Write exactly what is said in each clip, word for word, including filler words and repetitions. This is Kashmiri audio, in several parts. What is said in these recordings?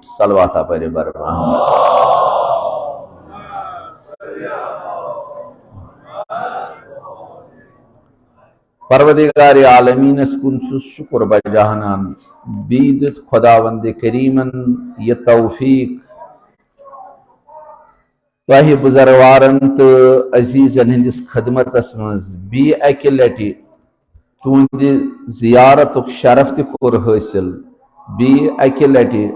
صلوات پٔرِو بر محمد۔ پروردگار عالمینس کُن چھُس شُکر بجا انان، بیٚیہِ دیُت خداوند کریمن یہِ توفیق تۄہہِ بُزروارن تہٕ عزیزن ہٕنٛدِس خدمتس منٛز بیٚیہِ اکہِ لٹہِ تُہنٛدِ زیارتُک شرف تہِ کوٚر حٲصِل۔ بیٚیہِ اکہِ لٹہِ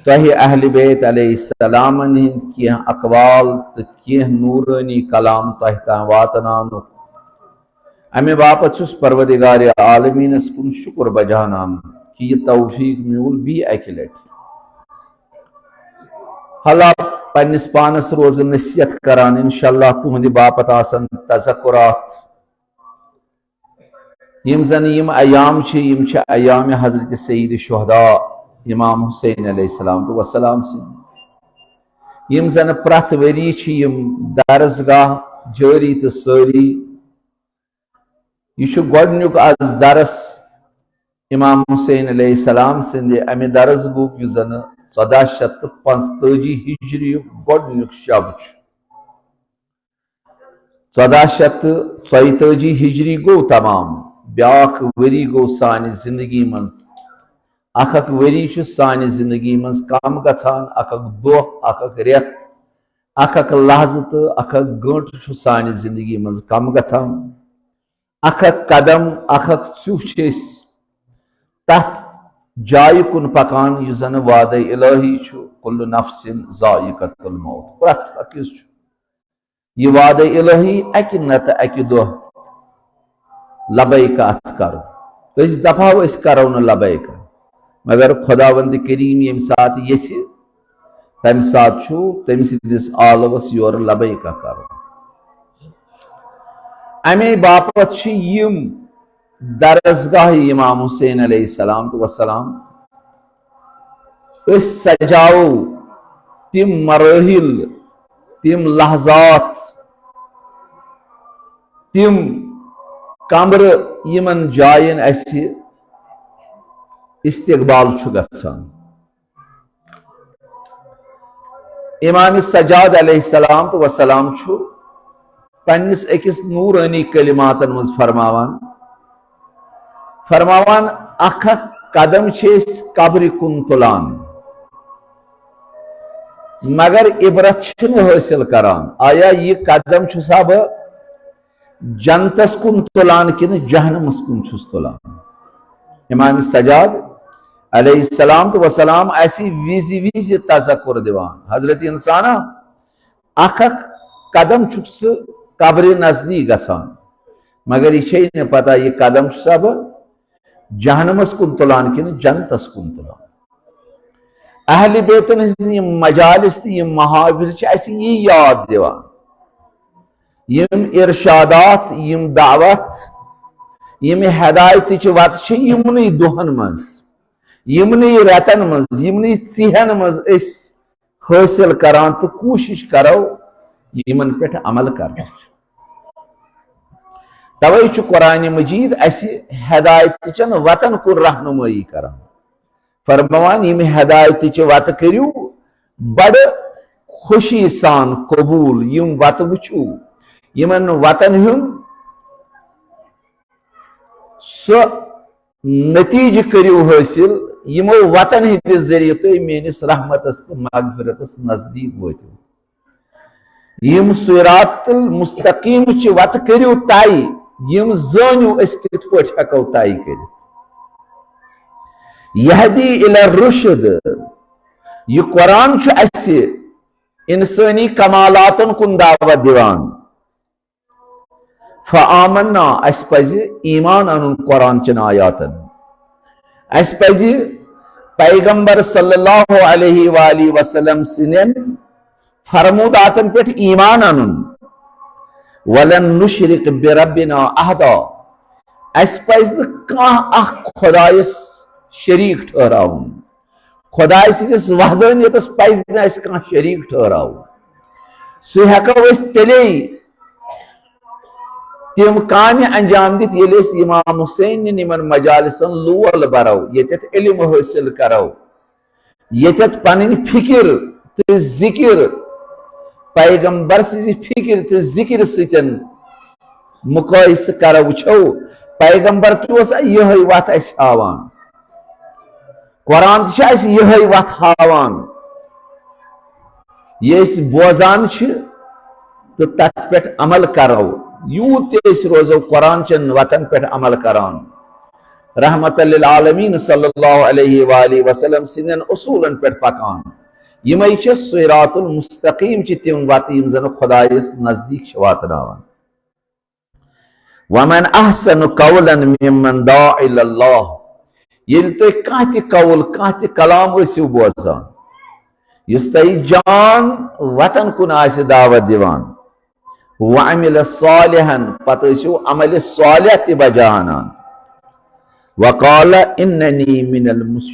تۄہہِ اہلِ بیت علیہ السلامن ہٕنٛدۍ کینٛہہ اقوال تہٕ کینٛہہ نورٲنی کلام تۄہہِ تام واتناونُک۔ امہِ باپتھ چھُس پروردگار عالمینس کُن شُکر بجا انان کہِ یہِ توفیق میوٗل بیٚیہِ اکہِ لٹہِ۔ حالانکہ پننِس پانس روزٕ نصیحت کران، انشاءاللہ تُہنٛدِ باپتھ آسن تذکرات۔ یِم زن یِم ایام چھِ، یِم چھِ ایام حضرت سید شہداء امام حسین علیہ السلام تہٕ وسلام سٕنٛدۍ۔ یِم زن پرٛٮ۪تھ ؤری چھِ یِم درسگاہ جٲری تہٕ سٲری۔ یہِ چھُ گۄڈٕنیُک از درس امام حسین علیہ السلام سٕنٛدِ امہِ درسگاہُک، یُس زن ژۄداہ شیٚتھ تہٕ پانٛژتٲجی ہجری یُک گۄڈٕنیُک شب چھُ۔ ژۄداہ شیٚتھ تہٕ ژۄیتٲجی ہجری گوٚو تمام، بیٛاکھ ؤری گوٚو سانہِ زندگی منٛز۔ اکھ اکھ ؤری چھُ سانہِ زندگی منٛز کم گژھان، اکھ اکھ دۄہ، اکھ اکھ رٮ۪تھ، اکھ اکھ لحظہٕ تہٕ اکھ اکھ گٲنٛٹہٕ چھُ سانہِ زندگی منٛز کم گژھان۔ اکھ اکھ قدم، اکھ اکھ ژیوٚہ چھِ أسۍ تتھ جایہِ کُن پکان، یُس زن وعدے الہی چھُ، "کل نفس ذائقۃ الموت"۔ پرٛٮ۪تھ أکِس چھُ یہِ وعدے الہی اکہِ نتہٕ اکہِ دۄہ لبیک اتھ کرُن۔ أسۍ دپہو أسۍ کرو نہٕ لبیک، مگر خداوند کریم ییٚمہِ ساتہٕ یژھِ، تمہِ ساتہٕ چھُ تٔمۍ سٕنٛدِس آلوس یورٕ لبیک کرُن۔ امے باپتھ چھِ یِم درسگاہ امام حسین علیہ السلام تہٕ وسلام۔ أسۍ سجاوو تِم مراحل، تِم لحظات، تِم کمرٕ، یِمن جاین اسہِ استقبال چھُ گژھان۔ امام سجاد علیہ السلام تہٕ وسلام چھُ پننِس أکِس نورانی کلماتن منٛز فرماوان، فرماوان، اکھ اکھ قدم چھِ أسۍ قبرِ کُن تُلان، مگر عبرت چھِنہٕ حٲصِل کران۔ آیا یہِ قدم چھُسا بہٕ جنتس کُن تُلان کِنہٕ جہنمس کُن چھُس تُلان؟ امام سجاد علیہ السلام تہٕ وسلام آسہِ وِزِ وِزِ تذکر دِوان، حضرت انسانا، اکھ اکھ قدم چھُکھ ژٕ قبرِ نزدیٖک گژھان، مگر یہِ چھے نہٕ پتہ یہِ قدم چھُسا بہٕ جہنمس کُن تُلان کِنہٕ جنتس کُن تُلان۔ اہلِ بیتن ہٕنٛز یِم مجالس تہٕ یِم محافل چھِ اَسہِ یی یاد دِوان، یِم ارشادات، یِم دعوت، یِم ہدایتٕچ وتہٕ چھِ یِمنٕے دۄہن منٛز، یِمنٕے رٮ۪تن منٛز، یِمنٕے ژیہن منٛز أسۍ حٲصِل کران تہٕ کوٗشِش کرو یِمن پٮ۪ٹھ عمل کرنٕچ۔ توے چھُ قرآن مجید اَسہِ ہدایتٕچن وتن کُن رہنمٲیی کران۔ فرماوان، یِم ہدایتٕچہِ وتہٕ کٔرِو بڑٕ خوشی سان قبوٗل، یِم وتہٕ وٕچھِو، یِمن وتن ہُنٛد سُہ نتیجہٕ کٔرِو حٲصِل، یِمو وتن ہٕنٛدِ ذٔریعہٕ تُہۍ میٲنِس رحمتس تہٕ مغفرتس نزدیٖک وٲتِو۔ یِم صراط المستقیم چہِ وتہٕ کٔرِو طے، یِم زٲنِو أسۍ کِتھ پٲٹھۍ ہٮ۪کو طے کٔرِتھ۔ یہدی الی الرشد، یہِ قرآن چھُ اَسہِ انسٲنی کمالاتن کُن دعوت دِوان۔ فآمنا، اَسہِ پَزِ ایمان اَنُن قرآن چٮ۪ن آیاتن۔ اَسہِ پَزِ پیغمبر صلی اللہ علیہ وآلہ وسلم سٕنٛدٮ۪ن فرموداتن پٮ۪ٹھ ایمان اَنُن۔ ولن نشرک بربنا احدا، اَسہِ پَزِ نہٕ کانٛہہ اکھ خۄدایس شریٖک ٹھٔہراوُن۔ خۄداے سٕنٛدِس وحدٲنیتس پَزِ نہٕ اَسہِ کانٛہہ شریٖک ٹھٔہراوُن۔ سُہ ہٮ۪کو أسۍ تیٚلے تِم کامہِ انجام دِتھ، ییٚلہِ أسۍ امام حسین نٮ۪ن یِمن مجالسن لول برو، ییٚتٮ۪تھ علم حٲصِل کرو، ییٚتٮ۪تھ پنٕنۍ فکر تہٕ ذکر، پیغمبر سٕنٛزِ فکر تہٕ ذکر سۭتۍ مقایسہٕ کرو، وٕچھو، پیغمبر تہِ اوس یِہوٚے وتھ اَسہِ ہاوان، قرآن تہِ چھُ اَسہِ یِہوٚے وتھ ہاوان۔ یہِ أسۍ بوزان چھِ تہٕ تتھ پٮ۪ٹھ عمل کرو، یوٗت تہِ أسۍ روزو قرآن چٮ۪ن وتن پٮ۪ٹھ عمل کران، رحمت للعالمین صلی اللہ علیہ وآلہ وسلم سٕنٛدٮ۪ن اصوٗلن پٮ۪ٹھ پکان، یِمے چھِ صراط المستقیم چہِ تِم وتہٕ یِم زن خدایس نزدیٖک چھِ واتناوان۔ ومن احسن قولا ممن دعا الی اللہ، ییٚلہِ تُہۍ کانٛہہ تہِ قول، کانٛہہ تہِ کلام ٲسِو بوزان، یُس تۄہہِ جان وطن کُن آسہِ دعوت دِوان، وعمل صالحا، پتہٕ ٲسِو عملِ صالح تہِ بجا انان، وقال اننی من المس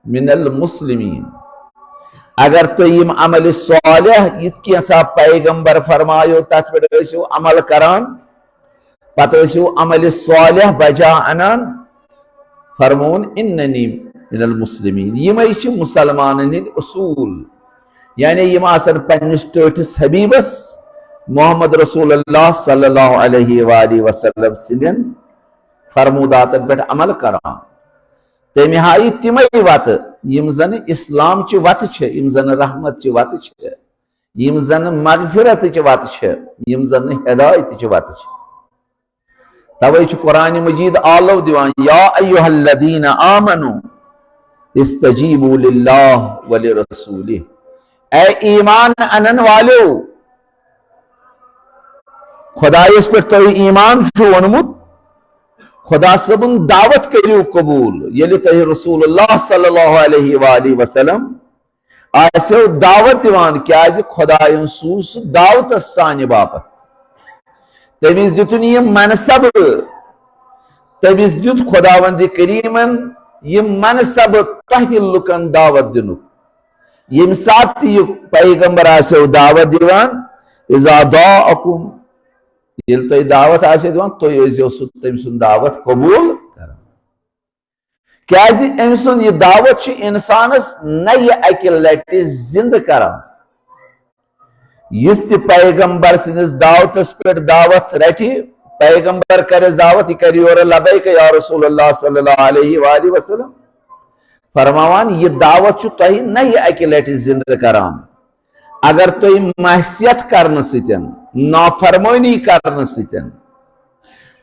من المسلمین۔ اگر تُہۍ یِم عملِ صالح، یِتھ کینٛژھا پیغمبر فرمایو، تتھ پٮ۪ٹھ ٲسِو عمل کران، پتہٕ ٲسِو عملِ صالح بجا انان، فرمووُن، اننی من المسلمین۔ یِمے چھِ مسلمانن ہٕنٛدۍ اصوٗل، یعنی یِم آسن پننِس ٹٲٹھِس حبیبس محمد رسول اللہ صلی اللہ علیہ وآلہ وسلم سٕنٛدٮ۪ن فرموداتن پٮ۪ٹھ عمل کران۔ تٔمۍ ہایہِ تِمے وتہٕ یِم زن اسلام چہِ وتہٕ چھِ، یِم زن رحمت چہِ وتہٕ چھِ، یِم زن مغفرت چہِ وتہٕ چھِ، یِم زن ہدایت چہِ وتہٕ چھِ۔ توے چھُ قرآن مجید آلو دِوان، یا ایھا الذین آمنوا استجیبوا للہ ولرسولہ، اے ایمان انن والیو، خدایس پٮ۪ٹھ تۄہہِ ایمان چھُ اوٚنمُت، خدا صٲبُن دعوت کٔرِو قبوٗل۔ ییٚلہِ تۄہہِ رسول اللہ صلی اللہ علیہ وآلہ وسلم آسیو دعوت دِوان، کیازِ خدایَن سوٗز سُہ دعوتس سانہِ باپتھ۔ تٔمِس دِتُن یہِ منصب، تٔمِس دیُت خداوند کریمن یہِ منصب تۄہہِ لُکن دعوت دِنُک۔ ییٚمہِ ساتہٕ تہِ یہِ پیغمبر آسیو دعوت دِوان، اذا دعاکم، ییٚلہِ تۄہہِ دعوت آسہِ دِوان، تُہۍ ٲسۍزیو سُہ تٔمۍ سُنٛد دعوت قبوٗل کران۔ کیازِ أمۍ سُنٛد یہِ دعوت چھِ اِنسانَس نَیہِ اَکہِ لَٹہِ زِنٛدٕ کران۔ یُس تہِ پیغمبر سٕنٛدِس دعوتَس پٮ۪ٹھ دعوت رَٹہِ، پیغمبر کَرٮ۪س دعوت، یہِ کَرِ یورٕ لبیک یا رسول اللہ صلی اللہ علیہ وآلہ وسلم، فرماوان، یہِ دعوت چھُ تۄہہِ نَیہِ اَکہِ لَٹہِ زِنٛدٕ کران۔ اگر تُہۍ معصیت کرنہٕ سۭتۍ، نافرمٲنی کرنہٕ سۭتۍ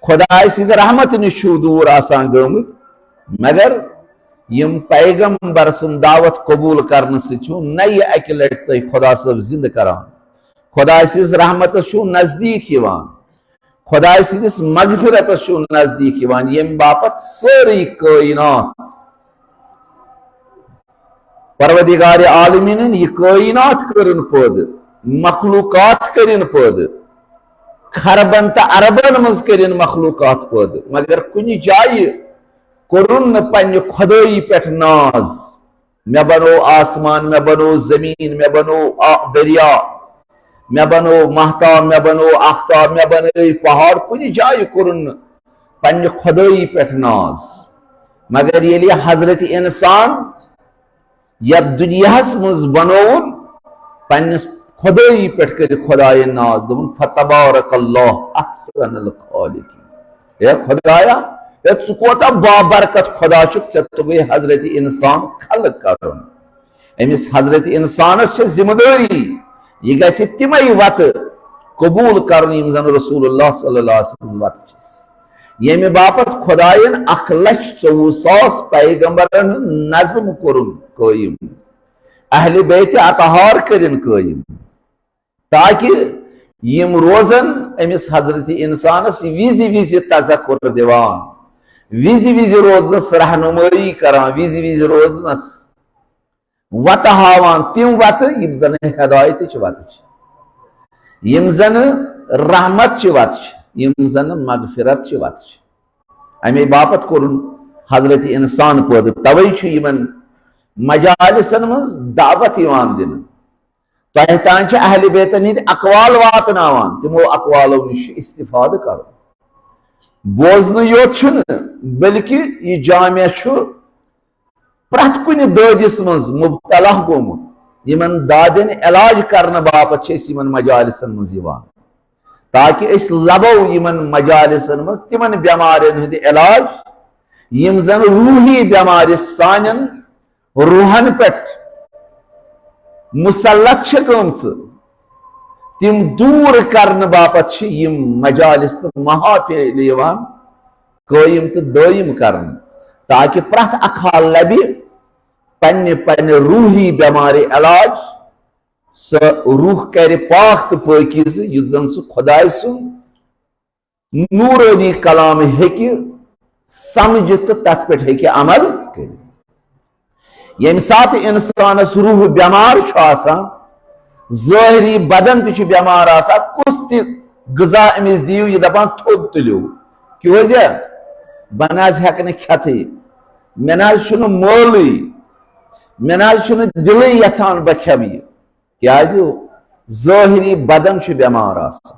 خداے سٕنٛدِ رحمتہٕ نِش چھِو دوٗر آسان گٔمٕتۍ، مگر یِم پیغمبر سُنٛد دعوت قبوٗل کرنہٕ سۭتۍ چھِو نَیہِ اَکہِ لٹہِ تُہۍ خدا صٲب زِنٛدٕ کران۔ خداے سٕنٛز رحمتس چھِو نزدیٖک یِوان، خداے سٕنٛدِس مغفرتس چھِو نزدیٖک یِوان، ییٚمہِ باپتھ سٲرٕے کٲینات پروردگار عالمیٖنن یہِ کٲینات کٔرٕن پٲدٕ، مخلوقات کٔرِن پٲدٕ، خربن تہٕ اربن منٛز کٔرِن مخلوقات پٲدٕ، مگر کُنہِ جایہِ کوٚرُن نہٕ پننہِ خدٲیی پٮ۪ٹھ ناز۔ مےٚ بنوو آسمان، مےٚ بنوو زمیٖن، مےٚ بنوو آ-، دریا، مےٚ بنوو ماہتاب، مےٚ بنوو آفتاب، مےٚ بنٲے پہاڑ، کُنہِ جایہِ کوٚرُن نہٕ پننہِ خدٲیی پٮ۪ٹھ ناز۔ مگر ییٚلہِ یہِ حضرت انسان یتھ دُنیاہس منٛز بنووُن، پننِس خدٲیی پٮ۪ٹھ کٔرِتھ خدایہِ ناز، دوٚپُن، "فتبارک اللہ احسن الخالقین۔" اے خدایا، اے ژٕ کوتاہ بابرکت خدا چھُکھ، ژےٚ توٚگُے حضرت انسان خلق کرُن۔ أمِس حضرت انسانس چھِ ذمہٕ دٲری، یہِ گژھِ تِمے وتہٕ قبوٗل کرُن یِم زن رسول اللہ صلی اللہ علیہ وسلم وتہٕ چھِ۔ ییٚمہِ باپتھ خدایَن اکھ لچھ ژوٚوُہ ساس پیغمبرن ہُنٛد نظم کوٚرُن قٲیِم، اہلِ بیتِ اطہار کٔرِن قٲیِم، تاکہِ یِم روزن أمِس حضرت انسانس وِزِ وِزِ تذکر دِوان، وِزِ وِزِ روزنس رہنمٲیی کران، وِزِ وِزِ روزنس وتہٕ ہاوان، تِم وتہٕ یِم زن ہدایتٕچ وتہٕ چھِ، یِم زن رحمت چہِ وتہٕ چھِ، یِم زن مغفرت چہِ وتہٕ چھِ۔ اَمے باپتھ کوٚرُن حضرت انسان پٲدٕ، توے چھُ یِمن مجالسن منٛز دعوت یِوان دِنہٕ۔ تۄہہِ تام چھِ اہلِ بیتن ہٕنٛدۍ اقوال واتناوان، تِمو اقوالو نِش چھُ استفادٕ کرُن۔ بوزنہٕ یوت چھُنہٕ، بلکہِ یہِ جامع چھُ پرٛٮ۪تھ کُنہِ دٲدِس منٛز مُبتلا گوٚمُت، یِمن دادٮ۪ن علاج کرنہٕ باپتھ چھِ أسۍ یِمن مجالسن منٛز یِوان، تاکہِ أسۍ لبو یِمن مجالسن منٛز تِمن بٮ۪مارٮ۪ن ہُنٛد علاج، یِم زن روحی بٮ۪مارِ سانٮ۪ن روحن پٮ۪ٹھ مسلط چھِ گٔمژٕ، تِم دوٗر کرنہٕ باپتھ چھِ یِم مجالس تہٕ محافل یِوان قٲیِم تہٕ دٲیِم کرنہٕ، تاکہِ پرٛٮ۪تھ اکھ ہا لبہِ پننہِ پننہِ روحی بٮ۪مارِ علاج، سُہ روح کرِ پاک تہٕ پٲکیٖزٕ، یُتھ زن سُہ خۄداے سُنٛد نورٲنی کلام ہیٚکہِ سمجھِتھ تہٕ تتھ پٮ۪ٹھ ہیٚکہِ عمل کٔرِتھ۔ ییٚمہِ ساتہٕ انسانس روح بٮ۪مار چھُ آسان، ظٲہری بدن تہِ چھُ بٮ۪مار آسان، کُس تہِ غذا أمِس دِیِو، یہِ دپان تھوٚد تُلِو، کیٛازِ بہٕ نہ حظ ہٮ۪کہٕ نہٕ کھٮ۪تھٕے، مےٚ نہ حظ چھُنہٕ مٲلٕے، مےٚ نہ حظ چھُنہٕ دِلٕے یژھان بہٕ کھٮ۪مہٕ یہِ۔ کیازِ؟ ظٲہری بدن چھُ بٮ۪مار آسان۔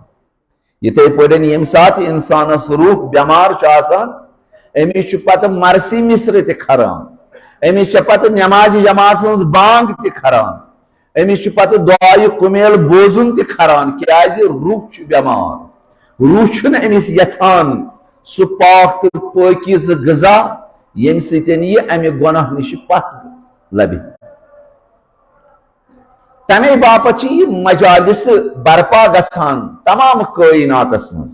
یِتھے پٲٹھۍ ییٚمہِ ساتہٕ انسانس روح بٮ۪مار چھُ آسان، أمِس چھُ پتہٕ مرثی مصرعہٕ تہِ کھران، أمِس چھِ پتہٕ نمازِ جماعت سٕنٛز بانگ تہِ کھران، أمِس چھُ پتہٕ دعایہِ کمیل بوزُن تہِ کھران۔ کیازِ؟ روح چھُ بٮ۪مار، روح چھُنہٕ أمِس یژھان سُہ پاک تہٕ پٲکیٖزٕ غذا، ییٚمہِ سۭتۍ یہِ امہِ گۄناہ نِش پتھ لبہِ۔ تمے باپتھ چھِ یہِ مجالس برپا گژھان تمام کائناتس منٛز،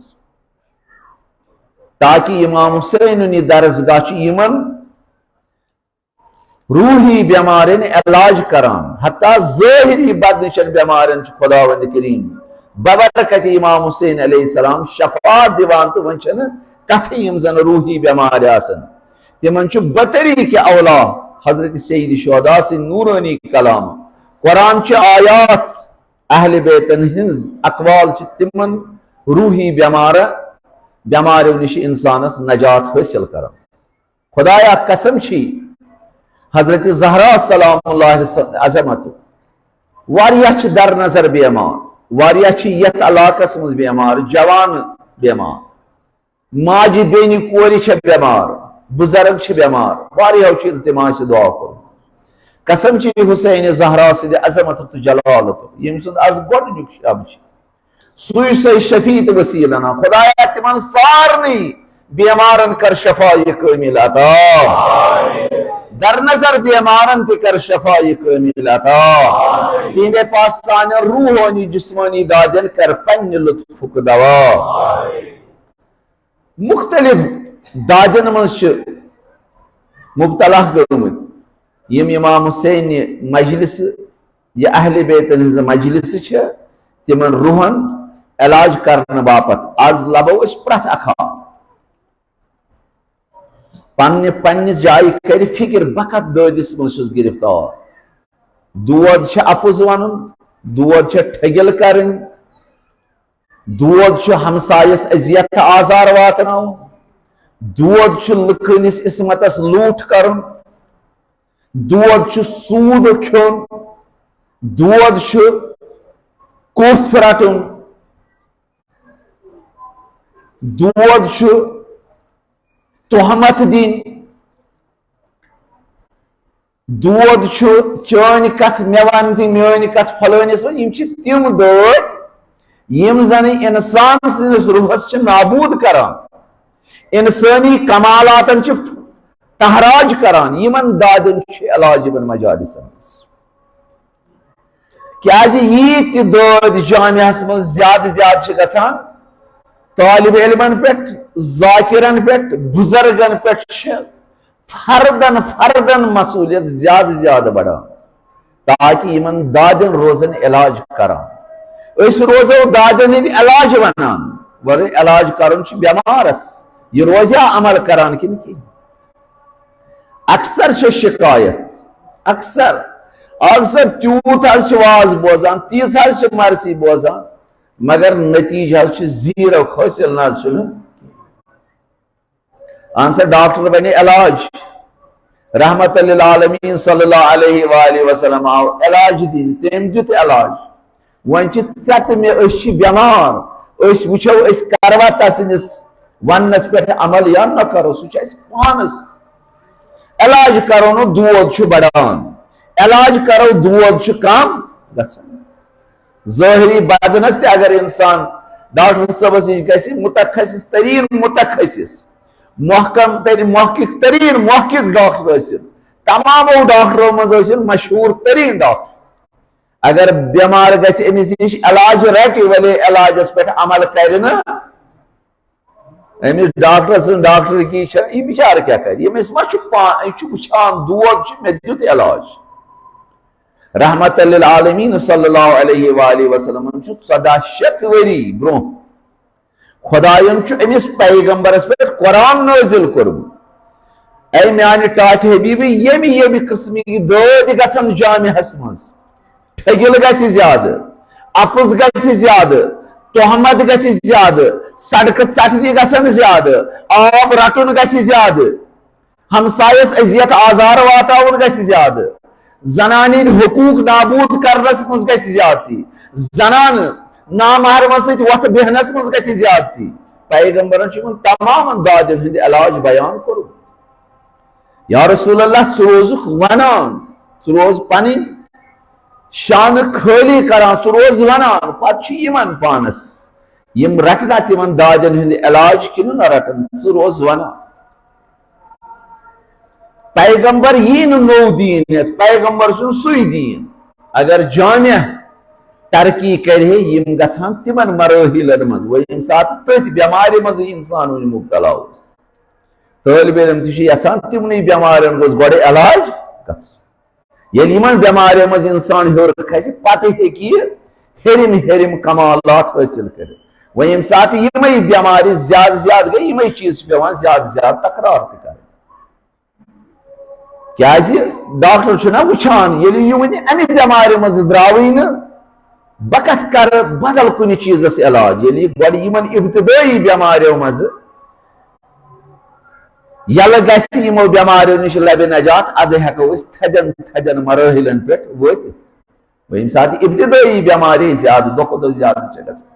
تاکہ امام حسینُن یہِ درسگاہ چھُ یِمن روحی بٮ۪مارٮ۪ن علاج کران، حتیٰ ظٲہری بدنٕچن بٮ۪مارٮ۪ن چھُ خداوند کریم ببرکت امام حسین علیہ السلام شفا دِوان۔ تہٕ وۄنۍ چھنہٕ کتھٕے، یِم زن روحی بٮ۪مارِ آسن، تِمن چھُ بطریق اولا حضرت سید شہداء سٕنٛدۍ نورانی کلام، قرآن چہِ آیات، اہل بیتن ہٕنٛز اقوال چھِ تِمن روحی بٮ۪مارن، بٮ۪مارٮ۪و نِش انسانس نجات حٲصِل کران۔ خدایا قسم چھی، حضرت زہرا سلام اللہ علیہ عظمت واریاہ چھِ در نظر بیمار، واریاہ چھِ یتھ علاقس منٛز بیمار، جوان بیمار، ماجہِ بیٚنہِ کورِ چھےٚ بٮ۪مار، بُزرگ چھِ بٮ۪مار، واریاہو چھِ التماس دعا کوٚرمُت۔ قسم چھِ حسین زہرا سٕنٛدِ عظمتُک تہٕ جلالتُک، ییٚمۍ سُنٛد از گۄڈٕنیُک شب چھُ۔ سُے سُے شفیع تہٕ وسیلہ نا۔ خدایا، تِمن سارنٕے بیمارن کر شفا کامل عطا۔ در نظر بیمارن تہِ کر شفا کامل عطا۔ تِہنٛدے پاس سانٮ۪ن روحٲنی جسمٲنی دادٮ۪ن کر پننہِ لطفُک دوا۔ مختلف دادٮ۪ن منٛز چھِ مبتلا گٔمٕتۍ یِم امام حسین مجلس، یہِ اہل بیتن ہٕنٛز مجلس چھِ، تِمن روحن علاج کرنہٕ باپتھ۔ از لبو أسۍ پرٛٮ۪تھ اکھ اکھ۔ پننہِ پننہِ جایہِ کرِ فکر، بہٕ کتھ دٲدِس منٛز چھُس گرفتار۔ دود چھُ اپُز ونُن، دود چھُ ٹھگِل کرٕنۍ، دود چھُ ہمسایس اذیت تہٕ آزار واتناوُن، دود چھُ لُکہٕ ہٕنٛدِس عصمتس لوٗٹھ کرُن، دود چھُ سوٗد کھیوٚن، دود چھُ کُس رٹُن، دود چھُ تہمت دِنۍ، دود چھُ چٲنۍ کتھ مےٚ ون تہٕ میٲنۍ کتھ فلٲنِس ون۔ یِم چھِ تِم دٲدۍ یِم زن انسان سٕنٛدِس روحس چھِ نابود کران، انسٲنی کمالاتن چھِ تہراج کران۔ یِمن دادٮ۪ن چھُ علاج یِمن مجالسن منٛز۔ کیازِ ییٖتۍ تہِ دٲدۍ جامعس منٛز زیادٕ زیادٕ چھِ گژھان، طالب علمن پٮ۪ٹھ، ذاکرن پٮ۪ٹھ، بُزرگن پٮ۪ٹھ چھِ فردن فردن مسئولیت زیادٕ زیادٕ بڑان، تاکہ یِمن دادٮ۪ن روزن علاج کران۔ أسۍ روزو دادٮ۪ن ہٕنٛدۍ علاج ونان، مگر علاج کرُن چھُ بٮ۪مارس، یہِ روزِ ہا عمل کران کِنہٕ کِہیٖنۍ؟ اکثر چھِ شکایت، اکثر، اکثر تیوٗت حظ چھِ واز بوزان، تیٖژ حظ چھِ مرثی بوزان، مگر نتیجہ حظ چھُ زیٖرو، حٲصِل نہ حظ چھُنہٕ۔ اہن سا، ڈاکٹر بنے علاج، رحمت للعالمین صلی اللہ علیہ وآلہ وسلم آو علاج دِنہِ، تٔمۍ دیُت علاج۔ وۄنۍ چھِ ژےٚ تہٕ مےٚ، أسۍ چھِ بٮ۪مار، أسۍ وٕچھو أسۍ کروا تسٕنٛدِس وننس پٮ۪ٹھ عمل یا نہ کرو، سُہ چھُ اَسہِ پانس۔ علاج کرو نہٕ، دود چھُ بڑان۔ علاج کرو، دود چھُ کم گژھان۔ ظٲہری بدنس تہِ اگر انسان ڈاکٹر صٲبس نِش گژھِ، متخصص تریٖن متخصص، محکم تر-، محقق تریٖن محقق ڈاکٹر ٲسِن، تمامو ڈاکٹرو منٛز ٲسِن مشہوٗر تریٖن ڈاکٹر، اگر بٮ۪مار گژھِ أمِس نِش علاج رٹہِ، ولے علاجس پٮ۪ٹھ عمل کرِ نہٕ، أمِس ڈاکٹر سٕنٛز ڈاکٹر کی چھےٚ، یہِ بِچارٕ کیٛاہ کرِ؟ ییٚمِس ما چھُ پا-، یہِ چھُ وٕچھان، دود چھُ، مےٚ دیُت علاج۔ رحمت للعالمین صلی اللہ علیہ وآلہ وسلمن چھُ ژۄداہ شیٚتھ ؤری برونٛہہ خۄدایَن چھُ أمِس پیغمبرس پٮ۪ٹھ قرآن نٲزِل کوٚرمُت۔ اے میانہِ ٹاٹھۍ حبیبی، ییٚمہِ ییٚمہِ قٕسمٕکۍ دٲدۍ گژھن جامعہس منٛز، ٹھٔگِل گژھِ زیادٕ، اپُز گژھِ زیادٕ، تہمت گژھِ زیادٕ، سڑکہٕ ژٹنہِ گژھن زیادٕ، آب رٹُن گژھِ زیادٕ، ہمسایس اذیت آزار واتاوُن گژھِ زیادٕ، زنانہِ ہٕنٛدۍ حقوق نابود کرنس منٛز گژھِ زیادتی، زنانہٕ نامحرمس سۭتۍ وۄتھٕ بیہنس منٛز گژھِ زیادتی۔ پیغمبرن چھُ یِمن تمامن دادٮ۪ن ہُنٛد علاج بیان کوٚرمُت۔ یا رسول اللہ، ژٕ روزُکھ ونان، ژٕ روز پنٕنۍ شانہٕ خٲلی کران، ژٕ روز ونان، پتہٕ چھِ یِمن پانس، یِم رٹنا تِمن دادٮ۪ن ہُنٛد علاج کِنہٕ نہ رٹن، ژٕ روز ونان۔ پیغمبر یی نہٕ نوٚو دیٖن ہٮ۪تھ، پیغمبر سُنٛد سُے دیٖن۔ اگر جامع ترقی کرِ ہے، یِم گژھان تِمن مراحلن منٛز، وۄنۍ ییٚمہِ ساتہٕ تٔتھۍ بٮ۪مارِ منٛز انسان وُنہِ مبتلا اوس، طٲلب علم تہِ چھُ یژھان تِمنٕے بٮ۪مارٮ۪ن گوٚژھ گۄڈٕ علاج گژھُن۔ ییٚلہِ یِمن بٮ۪مارٮ۪ن منٛز انسان ہیوٚر کھسہِ، پتہٕ ہیٚکہِ یہِ ہیٚرِم ہیٚرِم کمالات حٲصِل کٔرِتھ۔ وۄنۍ ییٚمہِ ساتہٕ یِمے بٮ۪مارِ زیادٕ زیادٕ گٔے، یِمے چیٖز چھِ پٮ۪وان زیادٕ زیادٕ تکرار تہِ کرٕنۍ۔ کیازِ ڈاکٹر چھُنہ وٕچھان، ییٚلہِ یہِ وٕنہِ امہِ بٮ۪مارِ منٛز درٛاوٕے نہٕ، بہٕ کتھ کرٕ بدل کُنہِ چیٖزس علاج۔ ییٚلہِ یہِ گۄڈٕ یِمن ابتدٲیی بٮ۪مارٮ۪و منٛزٕ یلہٕ گژھِ، یِمو بٮ۪مارٮ۪و نِش لبہِ نجات، ادٕ ہٮ۪کو أسۍ تھدٮ۪ن تھدٮ۪ن مراحلن پٮ۪ٹھ وٲتِتھ۔ وۄنۍ ییٚمہِ ساتہٕ ابتدٲیی بٮ۪مارِ زیادٕ، دۄہ کھۄتہٕ دۄہ زیادٕ چھِ گژھان،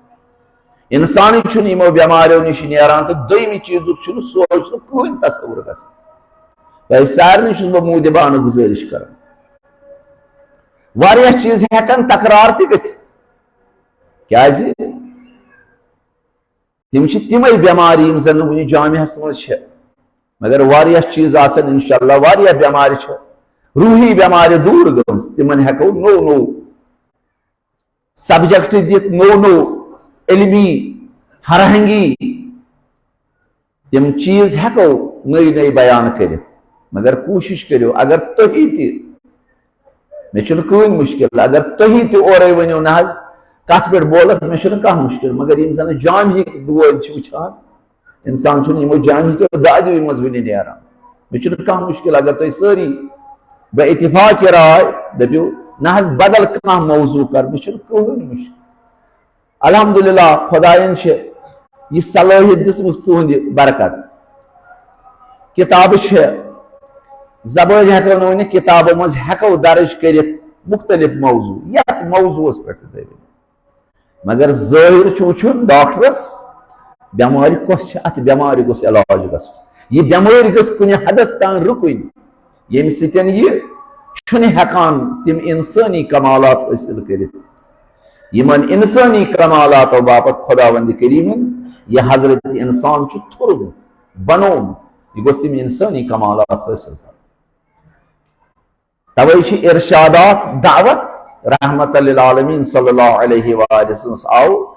انسانٕے چھُنہٕ یِمو بٮ۪مارٮ۪و نِش نیران تہٕ دوٚیمہِ چیٖزُک چھُنہٕ سونٛچنُک کٕہٕنۍ تصور گژھان۔ تۄہہِ سارنٕے چھُس بہٕ موٗدِبانہٕ گُزٲرِش کران، واریاہ چیٖز ہٮ۪کن تکرار تہِ گٔژھِتھ، کیازِ تِم چھِ تِمے بٮ۪مارِ یِم زن نہٕ وُنہِ جامعس منٛز چھِ، مگر واریاہ چیٖز آسن، انشاءاللہ واریاہ بٮ۪مارِ چھِ، روحی بٮ۪مارِ دوٗر گٔمٕژ، تِمن ہٮ۪کو نوٚو نوٚو سبجیکٹ دِتھ، نوٚو نوٚو علمی فرہنگی تِم چیٖز ہٮ۪کو نٔے نٔے بیان کٔرِتھ، مگر کوٗشِش کٔرِو، اگر تُہی تہِ، مےٚ چھُنہٕ کٕہٕنۍ مُشکِل، اگر تُہی تہِ اورَے ؤنِو نہ حظ، کَتھ پٮ۪ٹھ بولَکھ، مےٚ چھُنہٕ کانٛہہ مُشکِل، مگر یِم زَن جامعہٕکۍ دود چھِ وٕچھان، اِنسان چھُنہٕ یِمو جامعہٕکیو دادیو منٛز وٕنہِ نیران۔ مےٚ چھُنہٕ کانٛہہ مُشکِل، اگر تُہۍ سٲری بہ اتفاق راے دٔپِو نہ حظ، بدل کانٛہہ موضوع کَر، مےٚ چھُنہٕ کٕہٕنۍ مُشکِل۔ الحمدللہ، خۄدایَن چھِ یہِ صلٲحیت دِژمٕژ تُہٕنٛدِ برکت۔ کِتابہٕ چھِ، زبٲنۍ ہٮ۪کو نہٕ ؤنِتھ، کِتابو منٛز ہٮ۪کو درٕج کٔرِتھ مُختٔلِف موضوع، یَتھ موضوعس پٮ۪ٹھ تہِ تُہۍ ؤنِو۔ مگر ظٲہِر چھُ وٕچھُن ڈاکٹرس، بٮ۪مارِ کۄس چھِ، اَتھ بٮ۪مارِ گوٚژھ علاج گژھُن۔ یہِ بٮ۪مٲرۍ گٔژھ کُنہِ حدس تام رُکٕنۍ، ییٚمہِ سۭتۍ یہِ چھُنہٕ ہٮ۪کان تِم اِنسٲنی کمالات حٲصِل کٔرِتھ۔ یِمن اِنسٲنی کمالاتو باپتھ خۄداوندِ کریٖمن یہِ حضرت اِنسان چھُ تھوٚرمُت، بنوومُت، یہِ گوٚژھ تِم اِنسٲنی کمالات حٲصِل کرٕنۍ۔ توے چھِ ارشادات دعوت رحمت للعالمین صلی اللہ علیہ وآلہ وسلم آو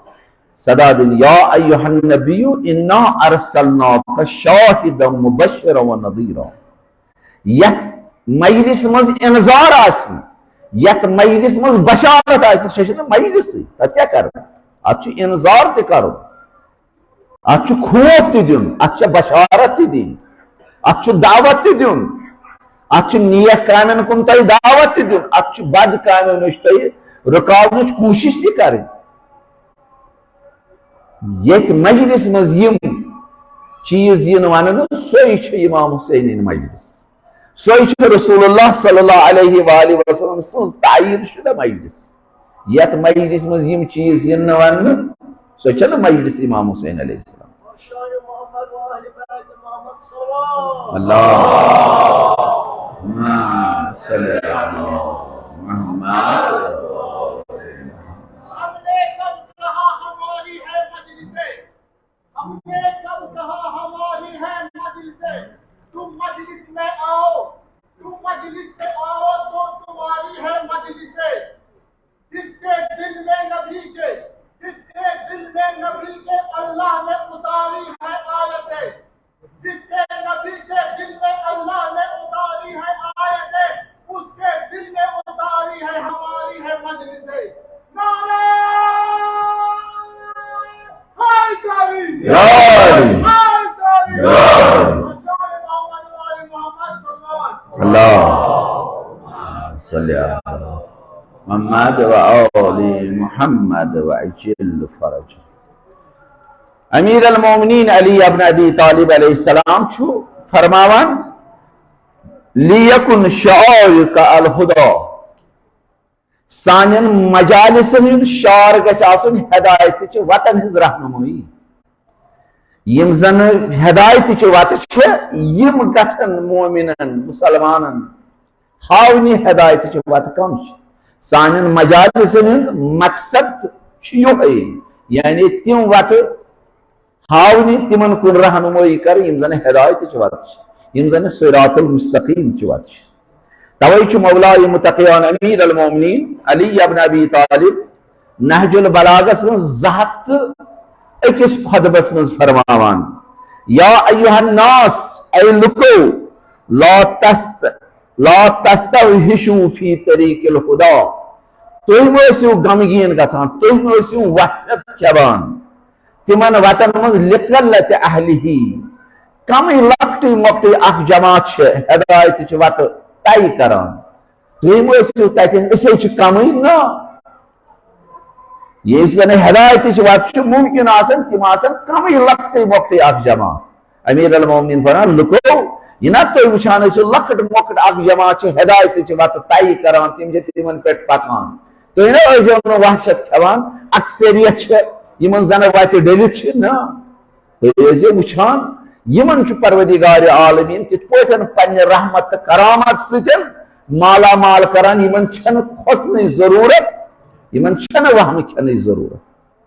صدا دِنہٕ، یا ایھا النبی انا ارسلناک شاہدا مبشرا و نذیرا۔ یتھ مجلس منٛز انذار آسہِ نہٕ، یتھ مجلس منٛز بشارت آسہِ نہٕ، سۄ چھنہٕ مجلسٕے۔ تتھ کیٛاہ کرو؟ اتھ چھُ انذار تہِ کرُن، اتھ چھُ خوف تہِ دیُن، اتھ چھےٚ بشارت تہِ دِنۍ، اتھ چھُ دعوت تہِ دیُن، اتھ چھُ نیک کامٮ۪ن کُن تۄہہِ دعوت تہِ دیُن، اتھ چھُ بد کامٮ۪و نِش تۄہہِ رُکاونٕچ کوٗشش تہِ کرٕنۍ۔ یتھ مجلس منٛز یِم چیٖز یِن وننہٕ، سۄے چھِ امام حسینٕنۍ مجلس، سۄے چھِ رسول اللہ صلی اللہ علیہ وآلہ وسلم سٕنٛز تعیین شدہ مجلس۔ یتھ مجلس منٛز یِم چیٖز یِن نہٕ وننہٕ، سۄ چھنہٕ مجلس امام حسین علیہ السلام۔ اللہ۔ اللهم صل على محمد۔ हमने कब कहा हमारी है मजलिसें? हमने कब कहा हमारी है मजलिसें? तुम मजलिस में आओ, तुम मजलिस में आओ तो तुम्हारी है मजलिसें। जिसके दिल में नबी के, जिसके दिल में नबी के अल्लाह ने उतारी है आयतें, जिसके नबी के दिल में अल्लाह ने उतारी है आयतें, उसके दिल में उतारी है हमारी है मजलिसें। नारे हैदरी! हैदरी! हैदरी! हैदरी! मशाल मोहम्मद वाले मोहम्मद सल्लल्लाहु اللهم صل على محمد وآل محمد وعجل فرجه۔ امیر المومنین علی ابن ابی طالب علیہ السلام چھُ فرماوان، "لیکن شعارک الہدی"، سانٮ۪ن مجالسن ہُنٛد شعار گژھِ آسُن ہدایتٕچ وتن ہٕنٛز رہنمٲیی۔ یِم زن ہدایتٕچ وتہٕ چھِ، یِم گژھن مومنن، مسلمانن ہاونہِ ہدایتٕچ وتہٕ کم چھِ۔ سانٮ۪ن مجالسن ہُنٛد مقصد چھُ یِہوٚے، یعنی تِم وتہٕ ہاونہِ، تِمن کُن رہنمٲیی کرٕنۍ، یِم زن ہدایتٕچ وتہٕ چھِ، یِم زن صراط المستقیم چہِ وتہٕ چھِ۔ توے چھُ مولای متقیان امیر المومنین علی ابن ابی طالب نہج البلاغس منٛز زٕ ہتھ تہٕ أکِس خطبس منٛز فرماوان، "یا ایھا الناس"، اے لُکو، "لا تست لا تستوحشوا فی طریق الہدی"، تُہۍ مہٕ ٲسِو غمگیٖن گژھان، تُہۍ مہٕ ٲسِو وحشت کھٮ۪وان تِمن وتن منٛز، لقلت اہلہ، کمٕے لۄکٹٕے مۄکٹٕے اکھ جماعت چھِ ہدایتٕچ وتہٕ طے کران۔ تُہۍ مہٕ ٲسِو تتہِ، أسۍ ہے چھِ کمٕے، نہ۔ ییٚمِس زن ہدایتٕچ وتہٕ چھِ ممکن آسان، تِم آسان کمٕے لۄکٹٕے مۄکٹٕے اکھ جماعت۔ امیر المومنین فرمان، لُکو، یہِ نہ تُہۍ وٕچھان ٲسِو لۄکٕٹ مۄکٕٹ اکھ جماعت چھِ ہدایتٕچ وتہٕ طے کران، تِم چھِ تِمن پٮ۪ٹھ پکان۔ تُہۍ نہ ٲسۍزیو نہٕ وحشت کھٮ۪وان، اکثریت چھِ یِمن زن وتہِ ڈٔلِتھ چھِ، نہ۔ تُہۍ ٲسۍزیو وٕچھان، یِمن چھُ پروردگار عالمین تِتھ پٲٹھۍ پننہِ رحمت تہٕ کرامت سۭتۍ مالا مال کران، یِمن چھنہٕ کھوژنٕچ ضروٗرت، یِمن چھنہٕ وہمہٕ کھٮ۪نٕچ ضروٗرت۔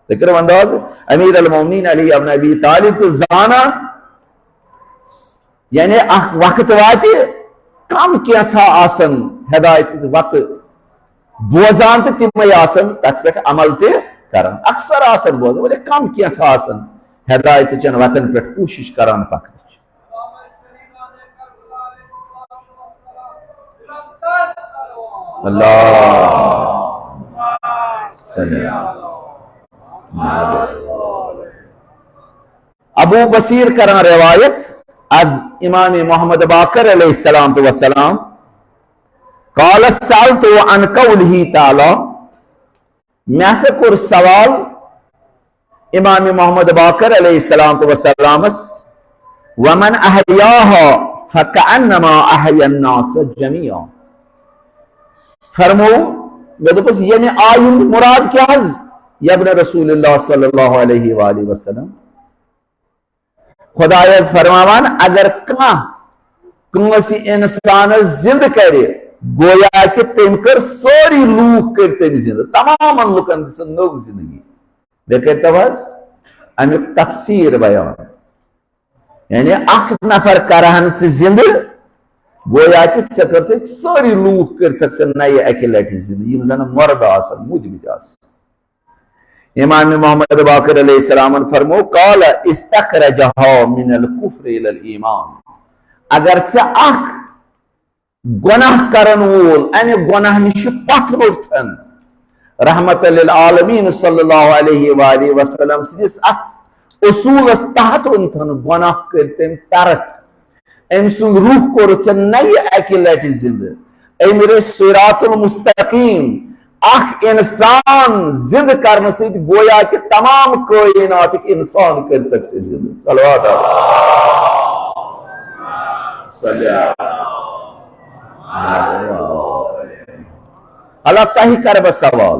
تُہۍ کٔرِو انداز، امیر المومنین علی ابن ابی طالب تہِ زانان، یعنی اکھ وقت واتہِ، کم کینٛژھا آسن ہدایت وتہٕ بوزان تہٕ تِمے آسن تتھ پٮ۪ٹھ عمل تہِ کران۔ اکثر آسن بوزان، وۄنۍ کم کینٛژھا آسن ہدایت چٮ۪ن وتن پٮ۪ٹھ کوٗشش کران پکنٕچ۔ اللہ صلی اللہ۔ ابو بصیر کران روایت از امام محمد باقر علیہ السلام تو وسلام، قال سألت عن قوله تعالی، مےٚ ہسا کوٚر سوال امام محمد باقر علیہ السلام تو وسلامس، ومن احیاها فکأنما احیا الناس جمیعا۔ فرمو، مےٚ دوٚپُس، ییٚمہِ آیہِ ہُنٛد مراد کیٛاہ حظ؟ یبن رسول اللہ صلی اللہ علیہ وآلہ وسلم، خدایس فرماوان، اگر کانٛہہ کٲنٛسہِ انسانس زندٕ کرِ، گویا کہ تٔمۍ کٔر سٲری لوٗکھ کٔرۍ تٔمۍ زندٕ، تمامن لُکن دِژٕن نٔو زندگی۔ بیٚیہِ کٔرۍتو حظ امیُک تفسیر بیان۔ یعنی اکھ نفر کرہن ژٕ زندٕ، گویا کہ ژےٚ کٔرتھکھ سٲری لوٗکھ کٔرتھکھ ژےٚ نَیہِ اکہِ لٹہِ زندٕ، یِم زن مردٕ آسن، مُدمٕتۍ آسن۔ امام محمد باقر علیہ السلامن فرمو، قال استخرجها من الكفر الى الايمان۔ اگر ژےٚ اکھ گۄناہ کرن وول امہِ گۄناہ نِش پتھ روٚٹتھن، رحمت للعالمین صلی اللہ علیہ وآلہ وسلم سٕنٛدِس اتھ اصوٗلس تحت اوٚنتھن، گۄناہ کٔرۍ تٔمۍ ترک، أمۍ سُنٛد روح کوٚر ژےٚ نَیہِ اکہِ لٹہِ زندٕ۔ أمۍ رٔچھ صراط المستقیم۔ اکھ انسان زندٕ کرنہٕ سۭتۍ گویا کہ تمام کائناتٕکۍ انسان کٔرۍ تَکھ ژےٚ زندٕ۔ صلوات علیہ۔ صلی اللہ علیہ۔ اللہ تۄہہِ کرٕ بہٕ سوال۔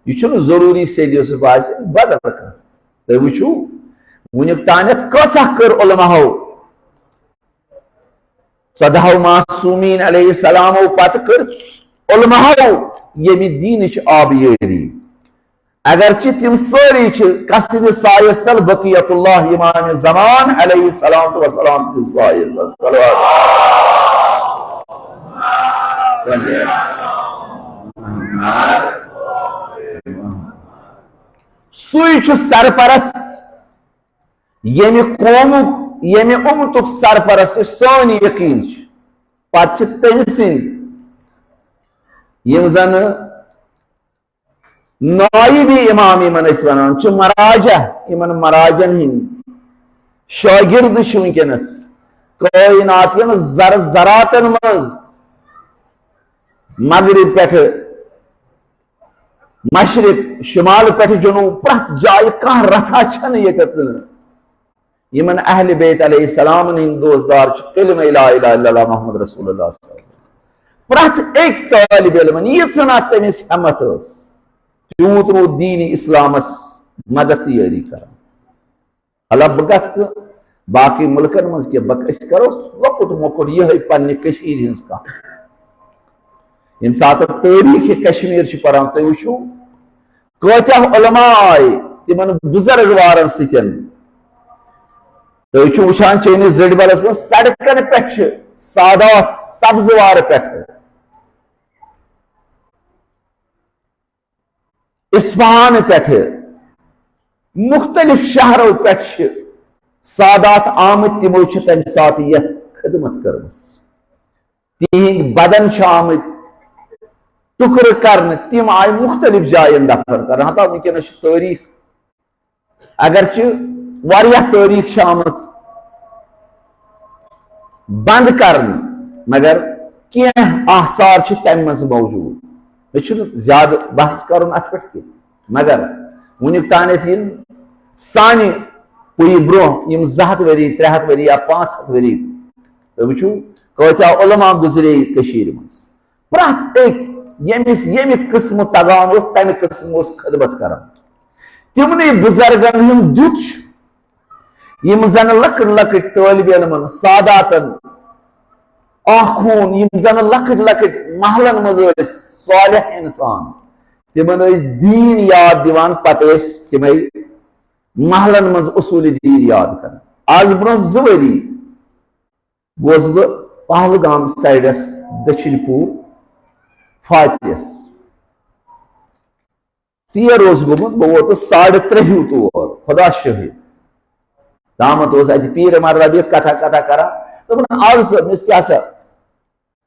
یہِ چھُنہٕ ضروٗری سید یوسف آسہِ، بدل کانٛہہ۔ تُہۍ وٕچھِو، وٕنیُک تانٮ۪تھ کۭژاہ کٔر علماہو ژۄدہو معصومین علیہ السلامو پتہٕ کٔر علماہو ییٚمہِ دیٖنٕچ آبیٲری۔ اگرچہِ تِم سٲری چھِ کس ہٕنٛدِس سایس تل؟ بقیت اللہ امام زمان علیہ الصلوۃ والسلام سٕنٛدِس سایس تل۔ صلوات۔ سُے چھُ سرپرست، ییٚمہِ قومُک، ییٚمہِ اُمتُک سرپرست سٲنۍ یقین چھِ۔ پتہٕ چھِ تٔمۍ سٕنٛدۍ یِم زن نائب امام یِمن أسۍ ونان چھِ، مراجع، یِمن مراجن ہٕنٛدۍ شاگرد چھِ وٕنکیٚنس کائنات کٮ۪ن ذر ذراتن منٛز، مغرب پٮ۪ٹھٕ مشرق، شمال پٮ۪ٹھٕ جنوب، پرٛٮ۪تھ جایہِ کانٛہہ رژھا چھنہٕ ییٚتٮ۪تھ نہٕ یِمن اہل بیت علیہ السلامن ہٕنٛدۍ دوستدار چھِ کلمہ لا الہ الا اللہ محمد رسول اللہ صلی اللہ علیہ وسلم۔ پرٛٮ۪تھ أکۍ طٲلب علمن ییٖژ ہنا تٔمِس ہمت ٲس، تیوٗت روٗد دیٖنِ اسلامس مدد تیٲری کران۔ الب بہٕ گژھٕ نہٕ باقٕے مُلکن منٛز کینٛہہ، بہٕ، أسۍ کرو لۄکُٹ مۄکُٹ یِہوٚے پننہِ کٔشیٖرِ ہٕنٛز کتھ۔ ییٚمہِ ساتہٕ تٲریٖخ کشمیر چھِ پران، تُہۍ وٕچھِو کٲتیٛاہ علماء آے تِمن بُزرگوارن سۭتۍ۔ تُہۍ چھِو وٕچھان چٲنِس زٔڈۍ بلس منٛز سڑکن پٮ۪ٹھ چھِ سادات سبزوار پٮ۪ٹھ، اصفہان پٮ۪ٹھٕ، مختلف شہرو پٮ۪ٹھ چھِ سادات آمٕتۍ، تِمو چھِ تمہِ ساتہٕ یتھ خدمت کٔرمٕژ۔ تِہنٛدۍ بدن چھِ آمٕتۍ ٹُکرٕ کرنہٕ، تِم آیہِ مختلف جاین دفن کرنہٕ۔ ہتا وٕنکیٚنس چھِ تٲریٖخ، اگرچہِ واریاہ تٲریٖخ چھِ آمٕژ بند کرنہٕ، مگر کینٛہہ آثار چھِ تمہِ منٛز موجود۔ مےٚ چھُنہٕ زیادٕ بحث کرُن اتھ پٮ۪ٹھ کینٛہہ، مگر وُنیُک تانٮ۪تھ یِن سانہِ پُیہِ برونٛہہ یِم زٕ ہتھ ؤری، ترٛےٚ ہتھ ؤری یا پانٛژھ ہتھ ؤری، تُہۍ وٕچھِو کٲتیٛاہ علماء گُزرے کٔشیٖرِ منٛز۔ پرٛٮ۪تھ أکۍ ییٚمِس ییٚمہِ قٕسمہٕ تگان اوس، تمہِ قٕسمہٕ اوس خدمت کران۔ تِمنٕے بُزرگن ہُنٛد دیُت چھُ، یِم زن لۄکٕٹۍ لۄکٕٹۍ طٲلب علمن، ساداتن، آخون، یِم زن لۄکٕٹۍ لۄکٕٹۍ محلن منٛز ٲسۍ صالح انسان، تِمن ٲسۍ دیٖن یاد دِوان، پتہٕ ٲسۍ تِمے محلن منٛز اصوٗلِ دیٖن یاد کران۔ از برونٛہہ زٕ ؤری گوس بہٕ پہلگام سایڈس دٔچھِنۍ پوٗر فاتحس۔ ژیر اوس گوٚمُت، بہٕ ووتُس ساڑٕ ترٛےٚ ہیوٗ تور، خدا شٲہِد۔ تامَتھ اوس اَتہِ پیٖرِ مَردا بِہِتھ کَتھا کَتھا کَران۔ دوٚپُن، "آز صٲب، مےٚ کیٛاہ سا؟"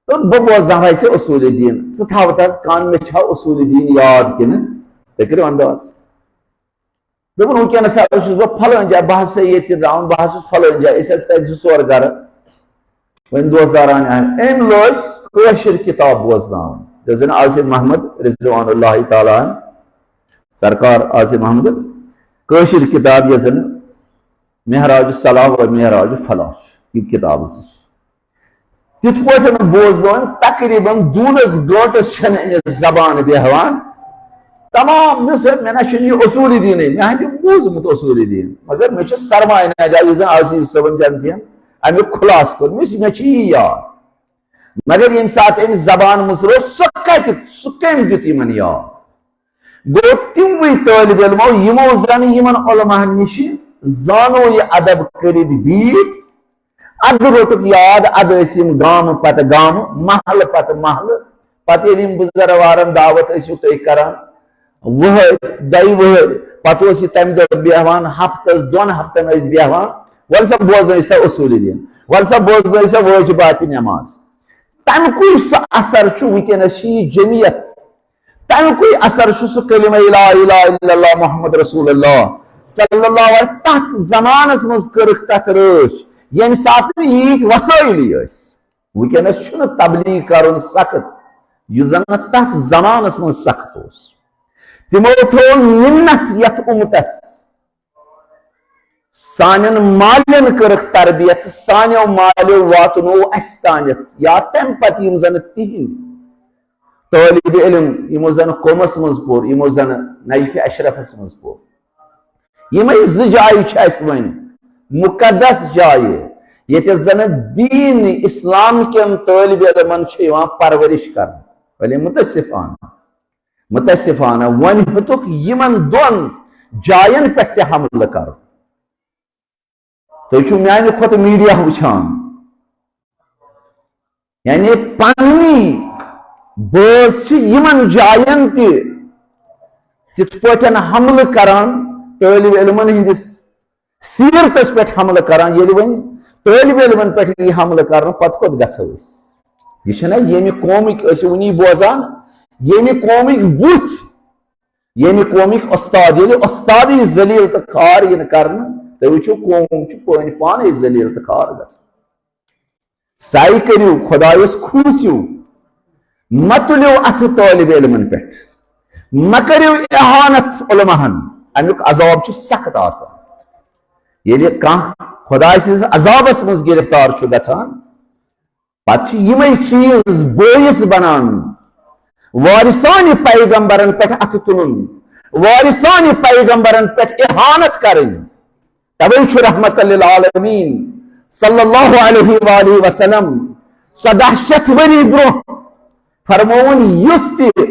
دوٚپُن، "بہٕ بوزناوہَے ژےٚ اصوٗلِ دیٖن، ژٕ تھاو تہٕ حظ کَن، مےٚ چھا اصوٗلِ دیٖن یاد کِنہٕ؟" تُہۍ کٔرِو انداز۔ دوٚپُن، "وٕنکیٚنَس ہا اوسُس بہٕ پھلٲنۍ جایہِ، بہٕ حظ چھُسے ییٚتہِ تہِ درٛاوُن، بہٕ حظ چھُس پھلٲنۍ جایہِ، أسۍ حظ تَتہِ زٕ ژور گَرٕ۔" وۄنۍ دوستداران آے، أمۍ لٲج کٲشِر کِتاب بوزناوٕنۍ۔ یۄس زَن عاصف محمد رضوان اللہ تعالیٰ عنہ، سرکار عاصف محمد، کٲشِر کِتاب یۄس زَن معراج الصلاح و معراج الفلاح چھِ، یہِ کِتاب زٕ چھِ۔ تِتھ پٲٹھۍ بوزنٲوٕنۍ، تقریباً دوٗنس گٲنٹس چھَنہٕ أمِس زبان بیٚہوان۔ تمام مےٚ سۭتۍ، مےٚ نہ چھُنہٕ یہِ اصوٗلِ دیٖنٕے، مےٚ ہا چھُ بوٗزمُت اصوٗلِ دیٖن، مگر مےٚ چھُ سرمایہ نگاہ، یُس زن عزیز صٲبن جنتین امیُک خلاصہٕ کوٚر، مےٚ چھُ، مےٚ چھُ یی یاد۔ مگر ییٚمہِ ساتہٕ أمِس زبان منٛز روٚس، سُہ کتہِ، سُہ کٔمۍ دیُت یِمن یاد؟ گوٚو تِموٕے طٲلب علمو، یِمو زن یِمن علماہن نِش زانو یہِ ادب کٔرِتھ بیٖٹھۍ، ادٕ روٚٹُکھ یاد، ادٕ ٲسۍ یِم گامہٕ پتہٕ گامہٕ، محلہٕ پتہٕ محلہٕ۔ پتہٕ ییٚلہِ یِم بُزرگوارن دعوت ٲسِو تُہۍ کران، وُہٕرۍ، دۄیہِ وُہٕرۍ، پتہٕ اوس یہِ تمہِ دۄہ بیہوان ہفتس، دۄن ہفتن ٲسۍ بیہوان، "وَلہٕ سا بوزنٲیِو سا اصوٗلِ دیٖن، وَلہٕ سا بوزنٲیِو سا وٲجِباتِ نٮ۪ماز۔" تمہِ کُے سُہ اثر چھُ وٕنکیٚنس چھِ یہِ جمعیت، تمہِ کُے اثر چھُ سُہ کلمہ لا الہ الا اللہ محمد رسول اللہ صلی اللہ علیہ وسلم۔ تتھ زمانس منٛز کٔرٕکھ تتھ رٲچھ، ییٚمہِ ساتہٕ نہٕ ییٖتۍ وسٲیلٕے ٲسۍ۔ وٕنکیٚنس چھُنہٕ تبلیغ کرُن سخت، یُس زن نہٕ تتھ زمانس منٛز سخت اوس۔ تِمو تھوو مِنت یتھ اُمتس، سانٮ۪ن مالٮ۪ن کٔرٕکھ تربیت، سانیو مالیو واتنوو اسہِ تانٮ۪تھ، یا تمہِ پتہٕ یِم زن تِہنٛدۍ طٲلب علم، یِمو زن قومس منٛز پوٚر، یِمو زن نجفِ اشرفس منٛز پوٚر۔ یِمے زٕ جایہِ چھِ اسہِ وۄنۍ مُقدس جایہِ، ییٚتہِ زن دین اسلام کٮ۪ن طٲلب علمن چھِ یِوان پرورش کرنہٕ۔ ولی متاسفانہ، متاسفانہ وۄنۍ ہیوٚتُکھ یِمن دۄن جاین پٮ۪ٹھ تہِ حملہٕ کرُن۔ تُہۍ چھِو میانہِ کھۄتہٕ میڈیا وٕچھان، یعنی پننی بٲژ چھِ یِمن جاین تہِ تِتھ پٲٹھۍ حملہٕ کران، طٲلب علمن ہٕنٛدِس سیرتس پٮ۪ٹھ حملہٕ کران۔ ییٚلہِ وۄنۍ طٲلب علمن پٮ۪ٹھ یی حملہٕ کرنہٕ، پتہٕ کوٚت گژھو أسۍ؟ یہِ چھَنہ ییٚمہِ قومٕکۍ، ٲسِو وٕنی بوزان، ییٚمہِ قومٕکۍ بُتھۍ، ییٚمہِ قومٕکۍ استاد، ییٚلہِ استادٕے ذلیل تہٕ خوار یِن کرنہٕ، تُہۍ وٕچھِو قوم چھُ پٲنۍ پانے ذلیل تہٕ خوار گژھان۔ سعی کٔرِو، خۄدایَس کھوٗژِو، مہ تُلِو اَتھٕ طٲلب علمَن پٮ۪ٹھ، مہ کٔرِو اہانت علماہَن۔ اَمیُک عذاب چھُ سخت آسان۔ ییٚلہِ کانٛہہ خۄداے سٕنٛدِس عذابَس منٛز گِرفتار چھُ گژھان، پتہٕ چھِ یِمَے چیٖز بٲعث بنان وارثانِ پیغمبرَن پٮ۪ٹھ اَتھٕ تُلُن، وارثانِ پیغمبرَن پٮ۪ٹھ اہانت کرٕنۍ۔ توے چھُ رحمت للعالمین صلی اللہ علیہ وآلہ وسلم ژۄداہ شیٚتھ ؤری برونٛہہ فرمووُن، یُس تہِ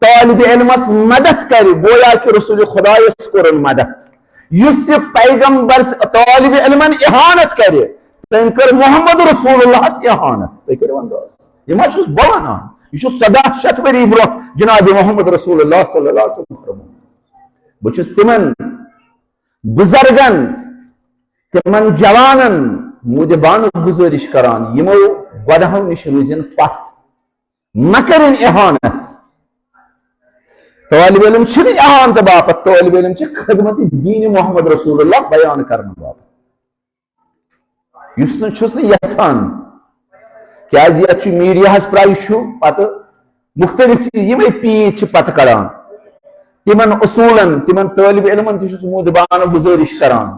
طالب علمس مدد کرِ، گویا کہ رسول خدایس کوٚرُن مدد۔ یُس تہِ پیغمبر س-، طالب علمن اہانت کرِ، تٔمۍ کٔر محمد رسول اللہس اہانت۔ تُہۍ کٔرِو انداز، یہِ ما چھُس بہٕ ونان؟ یہِ چھُ ژۄداہ شیٚتھ ؤری برونٛہہ جناب محمد رسول اللہ صلی اللہ علیہ وسلم فرموومُت۔ بہٕ چھُس تِمن بزرگن، تِمن جوانن مودبانہٕ گزٲرش کران، یِمو گۄڈہو نِش روٗزِن پتھ، مہ کٔرِن اہانت۔ طالب علم چھِنہٕ اہانت باپتھ، طالب علم چھِ خدمت دین محمد رسول اللہ بیان کرنہٕ باپتھ۔ یُس نہٕ چھُس نہٕ یژھان، کیازِ یتھ چھُ میڈیاہس پرٛاے چھُ پتہٕ مختلف چیٖز، یِمے پیٖنتۍ چھِ پتہٕ کڑان۔ تِمن اصوٗلن، تِمن طٲلب علمن تہِ چھُس مودبانہٕ گزٲرش کران،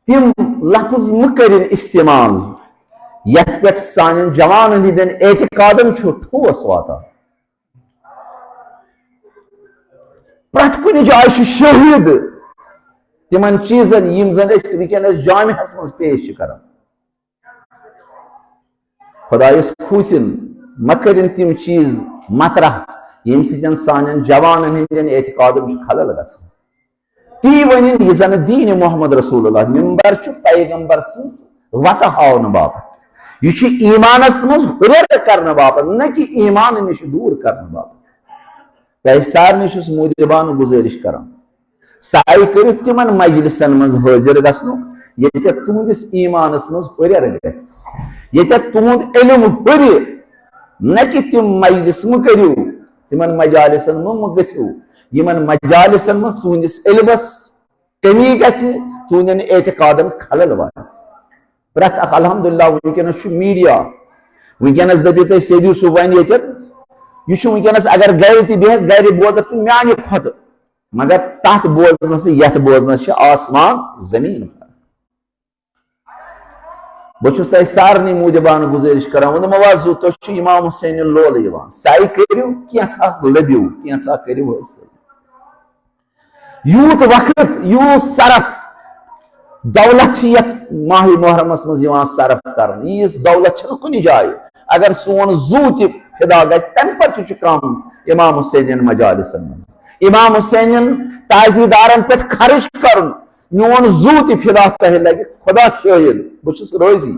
تِم لفظ مہٕ کٔرِن استعمال، یتھ پٮ۪ٹھ سانٮ۪ن جوانن ہٕنٛدٮ۪ن اعتقادن چھُ ٹھوس واتان۔ پرٛٮ۪تھ کُنہِ جایہِ چھُ شٲہِد تِمن چیٖزن، یِم زن أسۍ وٕنکیٚنس جامعس منٛز پیش چھِ کران۔ خۄدایس کھوٗژِن، مہ کٔرِن تِم چیٖز مطرح، ییٚمہِ سۭتۍ سانٮ۪ن جوانن ہٕنٛدٮ۪ن اعتقادن چھُ خلل گژھان۔ تی ؤنِن، یہِ زن دین محمد رسول اللہ، ممبر چھُ پیغمبر سٕنٛز وتہٕ ہاونہٕ باپتھ۔ یہِ چھُ ایمانس منٛز ہُرٮ۪ر کرنہٕ باپتھ، نہ کہِ ایمان نِش دوٗر کرنہٕ باپتھ۔ تۄہہِ سارنٕے چھُس مودبانہٕ گزٲرش کران، سعی کٔرِو تِمن مجلسن منٛز حٲضِر گژھنُک، ییٚتٮ۪تھ تُہنٛدِس ایمانس منٛز ہُرٮ۪ر گژھِ، ییٚتٮ۪تھ تُہنٛد علم ہُرِ۔ نہ کہِ تِم مجلس مہٕ کٔرِو، تِمن مجالسن منٛز مہٕ گٔژھِو، یِمن مجالسن منٛز تُہنٛدِس علمس کمی گژھِ، تُہنٛدٮ۪ن اعتقادن خلل واتہِ۔ پرٛٮ۪تھ اکھ، الحمدللہ، وٕنکیٚنس چھُ میڈیا، وٕنکیٚنس دٔپِو تُہۍ سید یوسف وَنہِ ییٚتٮ۪تھ، یہِ چھُ وٕنکیٚنس اگر گرِ تہِ بیٚہکھ، گرِ بوزکھ ژٕ میانہِ کھۄتہٕ، مگر تتھ بوزنس تہٕ یتھ بوزنس چھِ آسمان زمیٖن فرق۔ بہٕ چھُس تۄہہِ سارنٕے مودبانہٕ گُزٲرِش کران، ووٚنُم، وَ زُو، تُہۍ چھِو امام حسینٕنۍ لولہٕ یِوان، سعی کٔرِو، کینٛژھا لٔبِو، کینٛژھا کٔرِو حٲصِل۔ یوٗت وقت، یوٗت صرف دولت چھِ یتھ ماہِ محرمس منٛز یِوان صرف کرنہٕ، ییٖژ دولت چھَنہٕ کُنہِ جایہِ۔ اگر سون زُو تہِ فدا گژھِ، تمہِ پتہٕ تہِ چھُ کم امام حسینٕنۍ مجالسن منٛز، امام حسینٕنۍ تعزیدارن پٮ۪ٹھ خرٕچ کرُن۔ میون زُو تہِ فدا تۄہہِ لگہِ، خدا شٲہِد، بہٕ چھُس رٲضی۔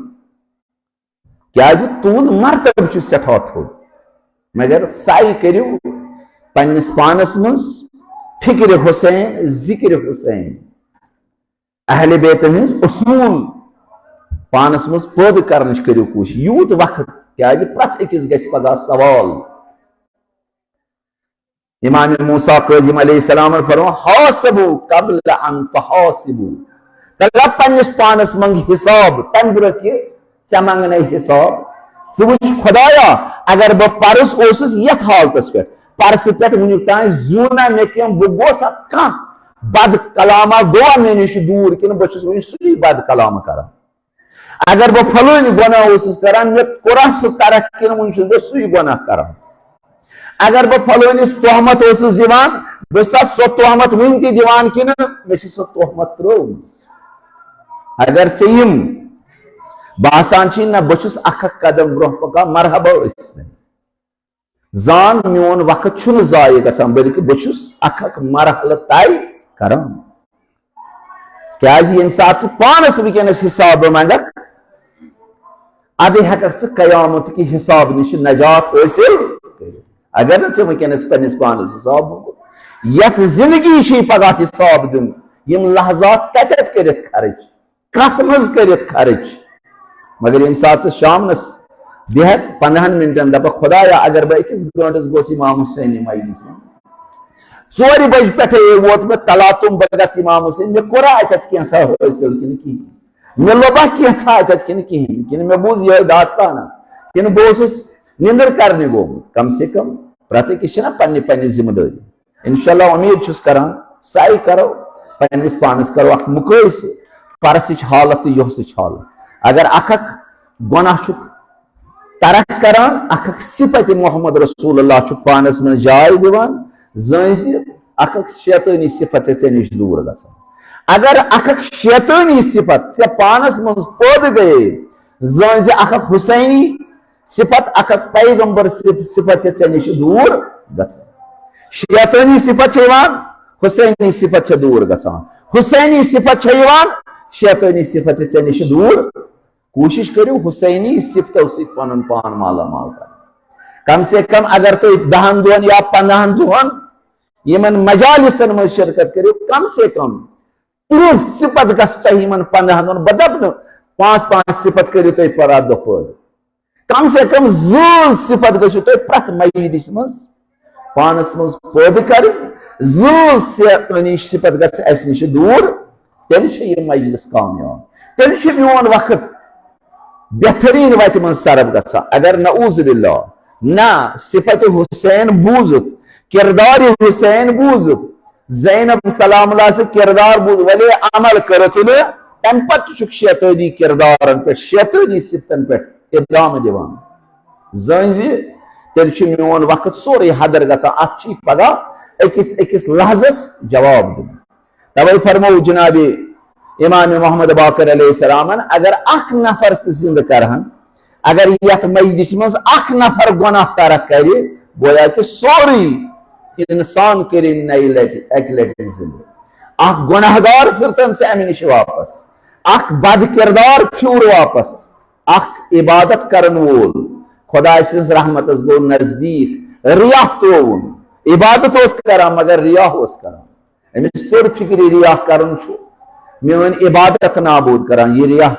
کیازِ تُہُنٛد مرتبہٕ چھُ سٮ۪ٹھاہ تھوٚد۔ مگر سعی کٔرِو پننِس پانس منٛز فکرِ حسین، ذکرِ حسین، اہل بیتن ہٕنٛز اصوٗل پانس منٛز پٲدٕ کرنٕچ کٔرِو کوٗشِش۔ یوٗت وقت، کیازِ پرٛٮ۪تھ أکِس گژھِ پگاہ سوال۔ امام موسیٰ کاظم علیہ السلام فرمو، "حاسبوا قبل ان تحاسبوا"، طلب پننِس پانس منٛز حساب، تمہِ برونٛہہ کہِ ژےٚ منٛگنے حساب۔ ژٕ وٕچھ خدایا، اگر بہٕ پرُس اوسُس یتھ حالتس پٮ۪ٹھ، پرسہٕ پٮ۪ٹھ وُنیُک تام زیوٗن نہ مےٚ کینٛہہ، بہٕ گوسا کانٛہہ بد کلاما گوٚوا مےٚ نِش دوٗر، کِنہٕ بہٕ چھُس وُنہِ سُے بد کلام کران؟ اگر بہٕ فلٲنۍ گۄناہ اوسُس کران، مےٚ کوٚرا سُہ ترک کِنہٕ وُنہِ چھُس بہٕ سُے گۄناہ کران؟ اگر بہٕ فلٲنِس تہمت اوسُس دِوان، بہٕ چھُسا سۄ تہمت وُنہِ تہِ دِوان کِنہٕ مےٚ چھِ سۄ تہمت ترٲومٕژ؟ اگر ژےٚ یِم باسان چھی نہ بہٕ چھُس اکھ اکھ قدم برونٛہہ پکان، مرحبا ٲسِتن۔ زان میون وقت چھُنہٕ ضایع گژھان، بلکہِ بہٕ چھُس اکھ اکھ مرحلہٕ طے کران۔ کیازِ ییٚمہِ ساتہٕ ژٕ پانس وٕنکیٚنس حساب منٛگکھ، ادٕ ہیٚککھ ژٕ قیامت کہِ حساب نِش نجات حٲصِل کٔرِتھ۔ اگر نہٕ ژےٚ وٕنکیٚنس پننِس پانس حساب موٚنگُتھ، یتھ زندگی چھے پگاہ حساب دیُن، یِم لحظات کتٮ۪تھ کٔرِتھ خرٕچ، کتھ منٛز کٔرِتھ خرٕچ؟ مگر ییٚمہِ ساتہٕ ژٕ شامنس بیہکھ پندہن منٹن، دپکھ، "خدایا، اگر بہٕ أکِس گٲنٹس گوس امام حسین مجلس منٛز، ژورِ بجہِ پٮ۪ٹھے ووت مےٚ تلاتُم، بہٕ گژھٕ امام حسین، مےٚ کوٚرا اتٮ۪تھ کینٛژھا حٲصِل کِنہٕ کِہیٖنۍ؟ مےٚ لوٚبا کینٛژھا اتٮ۪تھ کِنہٕ کِہیٖنۍ؟ کِنہٕ مےٚ بوٗز یِہوٚے داستانا؟ کِنہٕ بہٕ اوسُس نِندٕر کرنہِ گوٚمُت؟" کم سے کم پرٛٮ۪تھ أکِس چھےٚ نا پننہِ پننہِ ذمہٕ دٲری۔ انشاءاللہ امید چھُس کران، سعی کرو، پننِس پانس کرو اکھ مُقٲیسہٕ، پرسٕچ حالت تہٕ یۄہسٕچ حالت۔ اگر اکھ اکھ گۄناہ چھُکھ ترک کران، اکھ اکھ صفت محمد رسول اللہ چھُکھ پانس منٛز جاے دِوان، زٲنۍ زِ اکھ اکھ شیطٲنی صفت چھےٚ ژےٚ نِش دوٗر گژھان۔ اگر اکھ اکھ شیطٲنی صفت ژےٚ پانس منٛز پٲدٕ گٔیے، زٲنۍ زِ اکھ اکھ حسینی صفت، اکھ اکھ پیغمبر صف-، صفت چھےٚ ژےٚ نِش دوٗر گژھان۔ شیطٲنی صفت چھےٚ یِوان، حسینی صفت چھےٚ دوٗر گژھان۔ حسینی صفت چھےٚ یِوان، شیطٲنی صفت چھےٚ ژےٚ نِش دوٗر۔ کوٗشِش کٔرِو حسینی صفتو سۭتۍ پنُن پان مالا مال کرُن۔ کم سے کم اگر تُہۍ دہن دۄہن یا پندہن دۄہن یِمن مجالسن منٛز شرکت کٔرِو، کم سے کم تٕرٛہ صفت گژھِ تۄہہِ یِمن پندہن دۄہن، بہٕ دپہٕ نہٕ پانٛژھ پانٛژھ صفت کٔرِو تُہۍ پرٛٮ۪تھ دۄہ پٲدٕ۔ کم سے کم زٕ صفت گٔژھِو تُہۍ پرٛٮ۪تھ مجلس منٛز پانس منٛز پٲدٕ کرٕنۍ۔ زٕ شیطٲنی صفت گژھِ اسہِ نِش دوٗر، تیٚلہِ چھِ یہِ مجلس کامیاب، تیٚلہِ چھُ میون وقت بہتریٖن وتہِ منٛز صرف گژھان۔ اگر نعوذ باللہ نہ صفت حسین بوٗزُتھ، کردار حسین بوٗزُتھ، زینب سلام اللہ سُنٛد کردار بوٗز، ولے عمل کٔرِتھ نہٕ، تمہِ پتہٕ تہِ چھُکھ شیطٲنی کردارن پٮ۪ٹھ، شیطٲنی صفتن پٮ۪ٹھ ادامہٕ دِوان۔ زٲنۍ زِ تیٚلہِ چھُ میون وقت سورُے ہدر گژھان، اتھ چھُے پگاہ أکِس أکِس لحظس جواب دیُن۔ توے فرموو جناب امام محمد باقر علیہ السلامن، اگر اکھ نفر ژٕ زندٕ کرہن، اگر یتھ مجلس منٛز اکھ نفر گۄناہ ترک کرِ، گویا کہ سورُے انسان کٔرِن نَیہِ لٹہِ، اکہِ لٹہِ زندٕ۔ اکھ گۄناہ گار پھرتن ژٕ امہِ نِش واپس، اکھ بد کردار پھیوٗر واپس، اکھ عبادت کرن وول خدایہِ سٕنٛز رحمتس گوٚو نزدیٖک، ریا ترٛووُن۔ عبادت اوس کران مگر ریا اوس کران۔ أمِس توٚر فِکرِ ریا کرُن چھُ میٲنۍ عبادت نابوٗد کران، یہِ ریا۔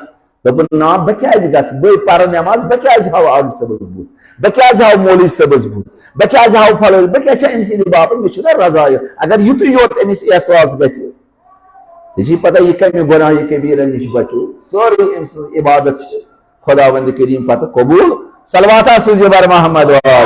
دوٚپُن، "نا، بہٕ کیازِ گژھٕ؟ بٕے پرٕ نٮ۪ماز، بہٕ کیازِ ہاوٕ عالم صٲبس بُتھ؟ بہٕ کیازِ ہاوٕ مولوی صٲبس بُتھ؟ بہٕ کیازِ ہاوٕ فلٲنۍ؟ بہٕ کیازِ چھا أمۍ سٕنٛدِ باپتھ؟ مےٚ چھُنہ رضا یہِ۔" اگر یُتُے یوت أمِس احساس گژھِ، ژےٚ چھے پتہ یہِ کمہِ گۄناہ یہِ کبیرہ نِش بچو؟ سٲرٕے أمۍ سٕنٛز عبادت چھِ خداوند کریم پتہٕ قبول۔ صلوات آسو زبر محمد وال۔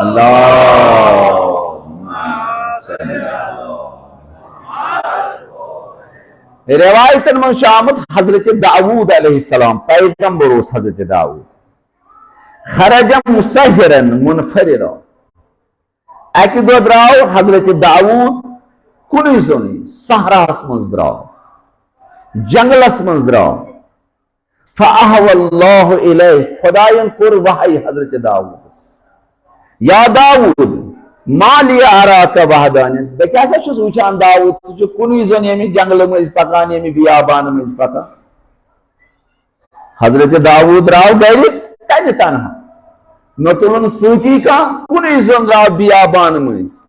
اللہم صل علی۔ روایتن منٛز چھُ آمُت حضرت داوود علیہ السلام، پیغمبر اوس حضرت داوود۔ خرج مسحرا منفردا۔ اکہِ دۄہ درٛاو حضرت داوود کُنُے زوٚنُے، صحراہس منٛز درٛاو، جنگلس منٛز درٛاو۔ فأوحى الله إليه، خدایَن کوٚر وحی حضرت داوودس، "یا داوود، ما لی اراک وحدانا"، بہٕ کیٛاہ سا چھُس وٕچھان داوود، ژٕ چھُکھ کُنُے زوٚن ییٚمہِ جنگلہٕ مٔنٛزۍ پکان، ییٚمہِ بیابانہٕ مٔنٛزۍ پکان۔ حضرت داوود درٛاو گرِ تنہِ تنہا، نہ تُلُن سۭتی کانٛہہ، کُنُے زوٚن درٛاو بیابانہٕ مٔنٛزۍ۔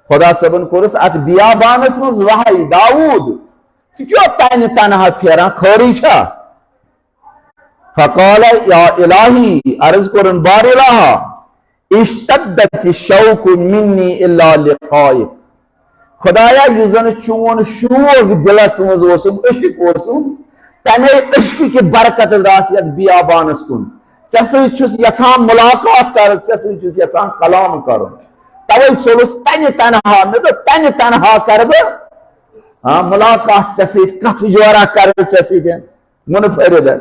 خدا صٲبن کوٚرُس اتھ بیابانس منٛز وحی، "داوود، ژٕ کیٛاہ تنہِ تنہا پھیران، خٲرٕے چھا؟" فقال یا الہی، عرض کوٚرُن، "بار الہا، اشتدت الشوق منی الا لقائک"۔ خدایا، یُس زن چون شوق دلس منٛز اوسُم، عشق اوسُم، تمے عشق کہِ برکت درٛاس یتھ بیابانس کُن۔ ژےٚ سۭتۍ چھُس یژھان ملاقات کرُن، ژےٚ سۭتۍ چھُس یژھان کلام کرُن۔ توے ژوٚلُس تنہِ تنہا، مےٚ دوٚپ، تنہِ تنہا کرٕ بہٕ، ہاں، ملاقات ژےٚ سۭتۍ، کتھ جورا کرٕ ژےٚ سۭتۍ۔ منفردا۔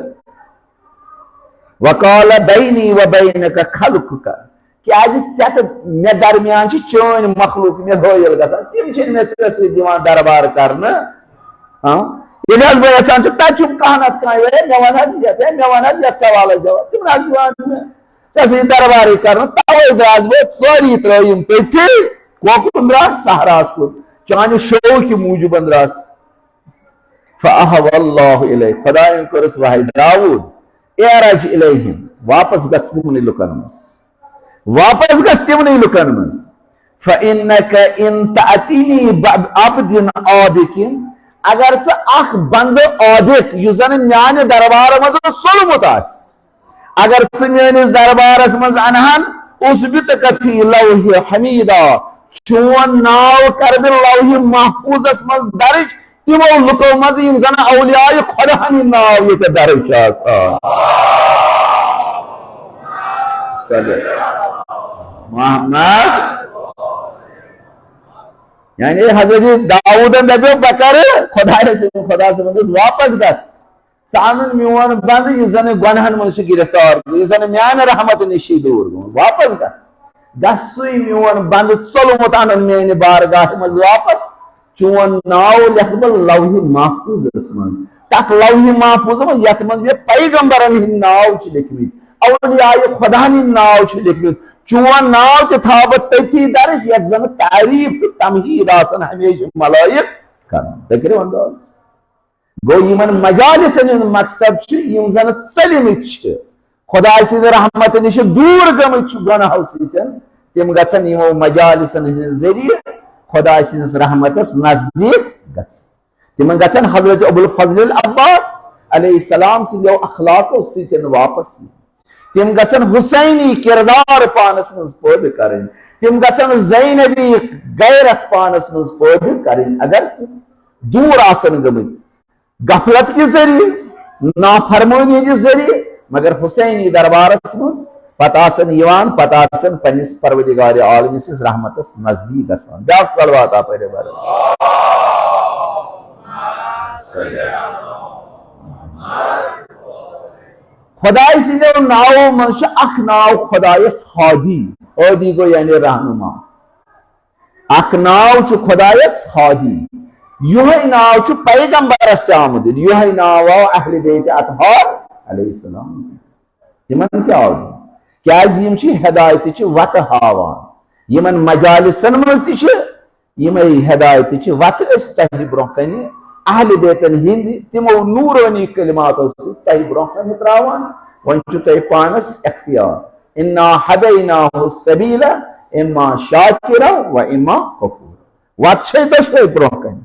وقال بینی و بینک خلقک، کیازِ ژےٚ تہٕ مےٚ درمیان چھِ چٲنۍ مخلوق مےٚ حٲیِل گژھان، تِم چھِنہٕ مےٚ ژےٚ سۭتۍ دِوان دربار کرنہٕ۔ ہاں، ییٚلہِ حظ بہٕ یژھان چھُ، تَتہِ چھُم کانٛہہ نتہٕ کانٛہہ، ہے، مےٚ وَن حظ یَتھ، ہے، مےٚ وَن حظ یَتھ سوالَس جواب، تِم نہٕ حظ دِوان نہٕ مےٚ۔ ژےٚ سۭتۍ دربارٕے کرنہٕ، تَوَے درٛاس بہٕ سٲری ترٛٲیِم تٔتھی، کوکُن درٛاس، صحراہَس کُن، چانہِ شوقہِ موٗجوٗبَن درٛاس۔ فأوحى الله إليه، خدایَن کٔرٕس وحی، داوٗد، اعرج الیہم، واپس گژھ تِمنٕے لُکن منٛز، واپس گژھ تِمنٕے لُکن منٛز۔ فإنك إن تأتني بعبد عابق، اگر ژٕ اکھ بندٕ عابق، یُس زن میانہِ دربارٕ منٛز ژوٚلمُت آسہِ، اگر ژٕ میٲنِس دربارس منٛز انہن، أثبتك في لوح حميدا، چون ناو کرٕ بہٕ لوح محفوظس منٛز درج، تِمو لُکو منٛز یِم زن اولیاء خدا ہٕنٛدۍ ناو ییٚتہِ درج چھِ آسان۔ صلی محمد۔ یعنی حضرت داؤدن دپیو، بہٕ کرٕ خدایس، خدا صٲبن دوٚپُس، واپس گژھ، ژٕ اَنُن میون بندٕ، یُس زن گۄنہن منٛز چھُ گرفتار گوٚمُت، یُس زن میانہِ رحمتہٕ نِش چھُ دوٗر گوٚمُت، واپس گژھ۔ گژھ سُے میون بندٕ ژوٚلمُت اَنُن میانہِ بارگاہہِ منٛز واپس۔ چون ناو لیکھٕ بہٕ لوح محفوظس منٛز، تتھ لوح محفوظس منٛز یتھ منٛز مےٚ پیغمبرن ہٕنٛدۍ ناو چھِ لیکھمٕتۍ، اولیاء خدا ہٕنٛدۍ ناو چھِ لیکھمٕتۍ۔ چون ناو تہِ تھاو بہٕ تٔتھی درج یتھ زن تعریف تہٕ تمہید آسن ہمیشہِ ملائک کران۔ تُہۍ کٔرِو انداز۔ گوٚو، یِمن مجالسن ہُنٛد مقصد چھُ، یِم زن ژٔلمٕتۍ چھِ، خداے سٕنٛدِ رحمتہٕ نِش دوٗر گٔمٕتۍ چھِ گۄناہو سۭتۍ، تِم گژھن یِمو مجالسن ہٕنٛدِ ذٔریعہٕ خداے سٕنٛدِس رحمتس نزدیٖک گژھٕنۍ۔ تِمن گژھن حضرت ابو الفضل العباس علیہ السلام سٕنٛدیو اخلاقو سۭتۍ واپس یِنۍ۔ تِم گژھن حسینی کردار پانس منٛز پٲدٕ کرٕنۍ۔ تِم گژھن زینبی غیرت پانس منٛز پٲدٕ کرٕنۍ۔ اگر تِم دوٗر آسن گٔمٕتۍ، غفلت کہِ ذٔریعہٕ، نافرمٲنی کہِ ذٔریعہٕ، مگر حسینی دربارس منٛز پتہٕ آسن یِوان، پتہٕ آسن پننِس پروردگار عالمی سٕنٛز رحمتس نزدیٖک گژھان۔ بیٛاکھ صلوات آ پٔرِو بھر۔ خداے سٕنٛدیو ناوو منٛز چھُ اکھ ناو خدایس ہادی۔ ہادی گوٚو یعنی رہنما۔ اکھ ناو چھُ خدایس ہادی، یُہے ناو چھُ پیغمبرس تہِ آمُت دِنہٕ، یُہے ناو آو اہل بیت اطہار علیہ السلام دِنہٕ۔ تِمن تہِ آو دِنہٕ، کیازِ یِم چھِ ہدایتٕچہِ وتہٕ ہاوان۔ یِمن مجالسن منٛز تہِ چھِ یِمے ہدایتٕچہِ وتہٕ أسۍ تۄہہِ برونٛہہ کنہِ اہل بیتن ہٕنٛدِ تِمو نورانی کلماتو سۭتۍ تۄہہِ برونٛہہ کنہِ تراوان۔ وۄنۍ چھُ تۄہہِ پانس اختیار۔ انا ہدیناہ السبیل اما شاکرا و اما کفورا۔ وتھ چھے دۄشوے برونٛہہ کنہِ۔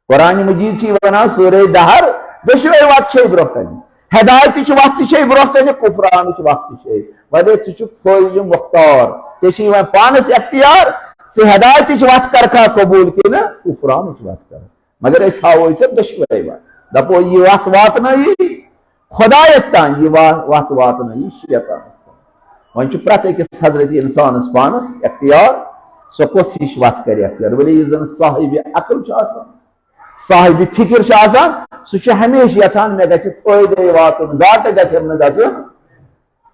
قرآن مجید چھِ ونان سورہ دہر، دۄشوے وتھ چھے برونٛہہ کنہِ۔ ہدایتٕچ وتھ تہِ چھے برونٛہہ کنہِ، کفرانٕچ وتھ تہِ چھے۔ وۄنۍ ژٕ چھُکھ فوج مختار، ژےٚ چھِ یِوان پانس اختیار، ژٕ ہدایتٕچ وتھ کرکھا قبول کِنہٕ کفرانٕچ وتھ کرکھ۔ مگر أسۍ ہاوو ژےٚ دۄشوے وتھ۔ دپو، یہِ وتھ واتنٲیی خدایس تام، یہِ وا-، وتھ واتنٲیی شیطانس تام۔ وۄنۍ چھُ پرٛٮ۪تھ أکِس حضرت انسانس پانس اختیار، سُہ کۄس ہِش وتھ کرِ اختیار۔ ؤلِو، یُس زن صاحب عقل چھُ آسان، صاحب فکر چھُ آسان، سُہ چھُ ہمیشہِ یژھان، مےٚ گژھِ فٲیدے واتُن، گاٹہٕ گژھٮ۪م نہٕ گژھُن۔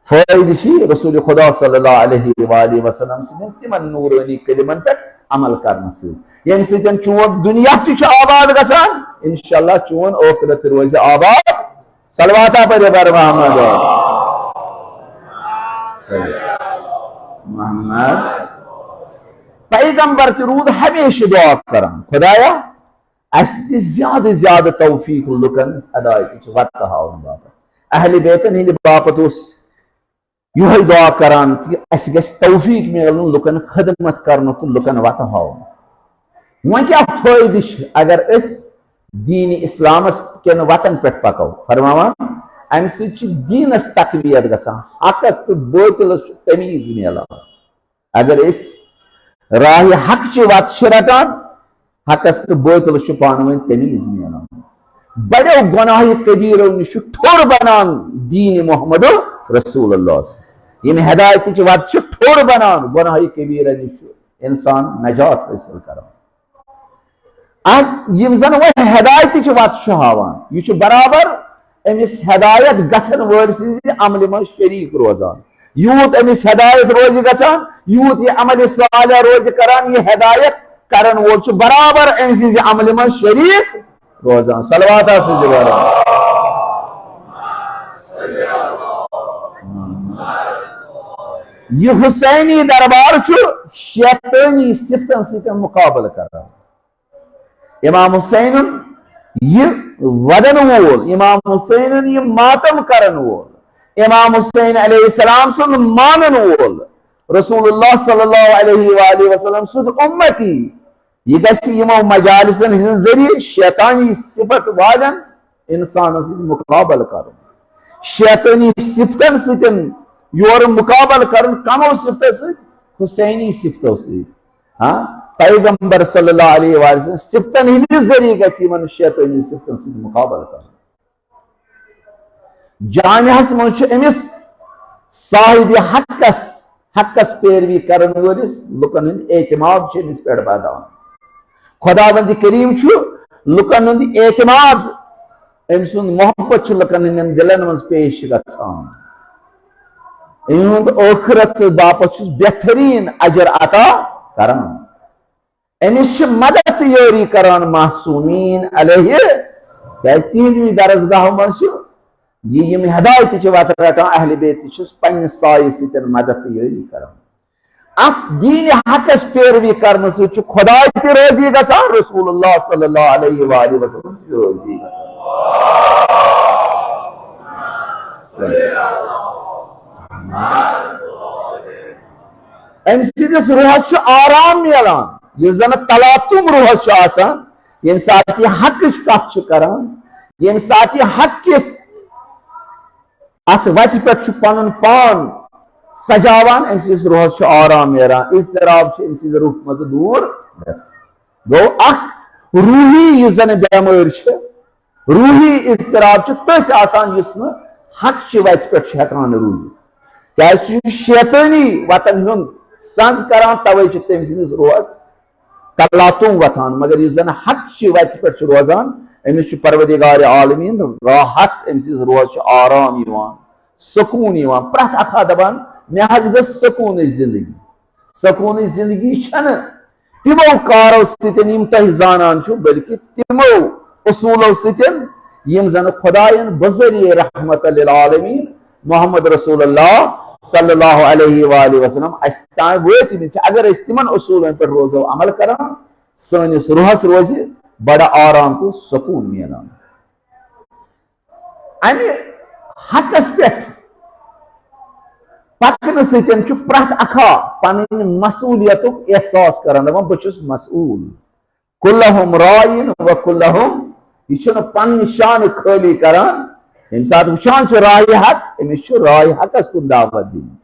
فٲیدٕ چھُ رسول خدا صلی اللہ علیہ وآلہ وسلم سٕنٛدٮ۪ن تِمن نورانی کلمن پٮ۪ٹھ عمل کرنہٕ سۭتۍ، ییٚمہِ سۭتۍ چون دُنیا تہِ چھُ آباد گژھان، انشاءاللہ چون ٲخرت تہِ روزِ آباد۔ صلواتا پٔرِو بر محمد۔ محمد۔ پیغمبر تہِ روٗد ہمیشہِ دعا کران، خدایا، اسہِ دِ زیادٕ زیادٕ توفیق لُکن ہدایتٕچ وتہٕ ہاونہٕ باپتھ۔ اہل بیتن ہٕنٛدِ باپتھ اوس یِہوٚے دعا کران کہِ اسہِ گژھِ توفیق میلُن لُکن خدمت کرنُک تہٕ لُکن وتہٕ ہاوُن۔ وۄنۍ کیٛاہ فٲیدٕ چھُ اگر أسۍ دیٖنِ اسلامس کٮ۪ن وتن پٮ۪ٹھ پکو؟ فرماوان، امہِ سۭتۍ چھِ دیٖنس تقویت گژھان، حقس تہٕ باطلس چھُ تمیٖز میلان۔ اگر أسۍ راہِ حق چہِ وتہِ چھِ رٹان، حقس تہٕ باطلس چھُ پانہٕ ؤنۍ تمیٖز میلان۔ بڑیو گۄناہہِ کبیرو نِش چھُ ٹھوٚر بنان دیٖن محمد رسول اللہ۔ ییٚمہِ ہدایتٕچ وتہِ چھِ ٹھوٚر بنان گۄناہہِ کبیرو نِش چھُ انسان نجات حٲصِل کران۔ اتھ یِم زن وۄنۍ ہدایتٕچ وتھ چھُ ہاوان، یہِ چھُ برابر أمِس ہدایت گژھن وٲلۍ سٕنٛزِ عملہِ منٛز شریٖک روزان۔ یوٗت أمِس ہدایت روزِ گژھان، یوٗت یہِ عملِ صالح روزِ کران، یہِ ہدایت کرن وول چھُ برابر أمۍ سٕنٛزِ عملہِ منٛز شریٖک روزان۔ صلوات آسہِ جوارا۔ یہِ حسینی دربار چھُ شیطٲنی صفتن سۭتۍ مقابلہٕ کران۔ امام حسینن یہِ ودن وول، امام حسینن یہِ ماتم کرن وول، امام حسین علیہ السلام سُنٛد مانن وول، رسول اللہ صلی اللہ علیہ وآلہ وسلم سُنٛد امتی، یہِ گژھِ یِمو مجالسن ہٕنٛدِ ذٔریعہٕ شیطانی صفت والٮ۪ن انسانن سۭتۍ مقابلہٕ کرُن۔ شیطٲنی صفتن سۭتۍ یورٕ مقابلہٕ کرُن کمو صفتو سۭتۍ؟ حسینی صفتو سۭتۍ۔ ہاں، پیغمبر صلی اللہ علیہ وآلہ وسلم صفتن ہٕنٛدِ ذٔریعہٕ گژھِ یِمن شیطٲنی صفتن سۭتۍ مقابلہٕ کرُن۔ جامعس منٛز چھُ أمِس صاحب حقس، حقس پیروی کرن وٲلِس لُکن ہُنٛد اعتماد چھُ أمِس پٮ۪ٹھ بڑان۔ خداوند کریم چھُ لُکن ہُنٛد اعتماد، أمۍ سُنٛد محبت چھُ لُکن ہٕنٛدٮ۪ن دِلن منٛز پیش گژھان۔ یِہُنٛد ٲخرت باپتھ چھُس بہتریٖن اجر عطا کران۔ أمِس چھِ مدد یٲری کران معصومیٖن علیہ، کیازِ تِہنٛدِ درسگاہو منٛز چھِ یہِ، یِم ہدایتہِ چھِ وتہٕ رٹان، اہل بیت تہِ چھِس پننہِ سایہِ سۭتۍ مدد یٲری کران۔ اتھ دین حقس پیروی کرنہٕ سۭتۍ چھُ خداے تہِ رٲضی گژھان، رسول اللہ صلی اللہ علیہ وآلہ وسلم تہِ رٲضی گژھان۔ أمۍ سٕنٛدِس روحس چھُ آرام میلان، یُس زن تلاطم روحس چھُ آسان، ییٚمہِ ساتہٕ یہِ حقٕچ کتھ چھُ کران، ییٚمہِ ساتہٕ یہِ حق کِس اتھ وتہِ پٮ۪ٹھ چھُ پنُن پان سجاوان، أمۍ سٕنٛدِس روحس چھُ آرام میلان، اضطراب چھُ أمۍ سٕنٛدِ روح منٛز دوٗر گژھان۔ گوٚو اکھ روحی یُس زن بٮ۪مٲرۍ چھِ، روحی اضطراب چھُ تٔتھۍ آسان یُس نہٕ حق چہِ وتہِ پٮ۪ٹھ چھُ ہٮ۪کان روٗزِتھ، کیازِ سُہ چھُ شیطٲنی وتن ہُنٛد سنز کران، توے چھُ تٔمۍ سٕنٛدِس روحس تلاطم وۄتھان۔ مگر یُس زن حق چہِ وتہِ پٮ۪ٹھ چھُ روزان، أمِس چھُ پروردگار عالمین راحت، أمۍ سٕنٛدِس روحس چھُ آرام یِوان، سکوٗن یِوان۔ پرٛٮ۪تھ اکھ ہا دپان، مےٚ حظ گٔژھ سکوٗنٕچ زندگی۔ سکوٗنٕچ زندگی چھنہٕ تِمو کارو سۭتۍ یِم تۄہہِ زانان چھِو، بلکہِ تِمو اصوٗلو سۭتۍ یِم زن خداین بذریعہ رحمت للعالمین محمد رسول اللہ صلی اللہ علیہ وآلہ وسلم اسہِ تام وٲتمٕتۍ چھِ۔ اگر أسۍ تِمن اصوٗلن پٮ۪ٹھ روزو عمل کران، سٲنِس روحس روزِ بڑٕ آرام تہٕ سکوٗن میلان۔ امہِ حقس پٮ۪ٹھ پکنہٕ سۭتۍ چھُ پرٛٮ۪تھ اکھا پنٕنۍ مسئولیتُک احساس کران، دپان، بہٕ چھُس مسئول۔ کلہم راعین و کلہم، یہِ چھُنہٕ پننہِ شانہٕ خٲلی کران۔ ییٚمہِ ساتہٕ وٕچھان چھُ راے حق، أمِس چھُ راے حقس کُن دعوت دِنۍ۔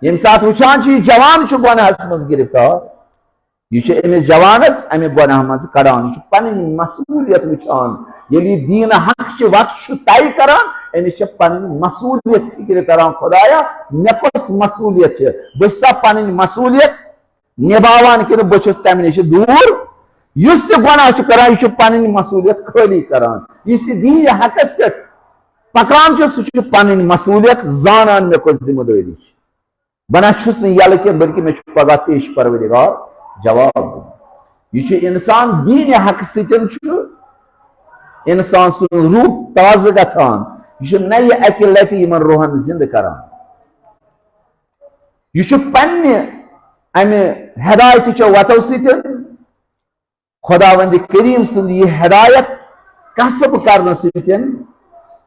ییٚمہِ ساتہٕ وٕچھان چھُ یہِ جوان چھُ گۄناہس منٛز گرفتار، یہِ چھُ أمِس جوانس امہِ گۄناہ منٛز کڑان، یہِ چھُ پنٕنۍ مسئولیت وٕچھان۔ ییٚلہِ یہِ دین حق چہِ وتھ چھُ طے کران، أمِس چھِ پنٕنۍ مسئولیت فکرِ تران، خدایا، مےٚ کۄس مسئولیت چھِ؟ بہٕ چھُسا پنٕنۍ مسئولیت نباوان کِنہٕ بہٕ چھُس تمہِ نِش دوٗر؟ یُس تہِ گۄناہ چھُ کران، یہِ چھُ پنٕنۍ مسئولیت خٲلی کران۔ یُس تہِ دین حقس پٮ۪ٹھ پکان چھُ، سُہ چھُ پنٕنۍ مسئولیت زانان، مےٚ کۄس ذمہٕ دٲری چھِ۔ بہٕ نہ چھُس نہٕ یَلہٕ کینٛہہ، بلکہِ مےٚ چھُ پگاہ پیش پروردگار جواب دیُن۔ یہِ چھُ انسان دین حق سۭتۍ چھُ انسان سُنٛد روح تازٕ گژھان۔ یہِ چھُ نَیہِ اَکہِ لَٹہِ یِمن روحن زِندٕ کران۔ یہِ چھُ پننہِ امہِ ہدایتہِ چو وتو سۭتۍ خداوند کریم سُنٛد یہِ ہدایت کسب کرنہٕ سۭتۍ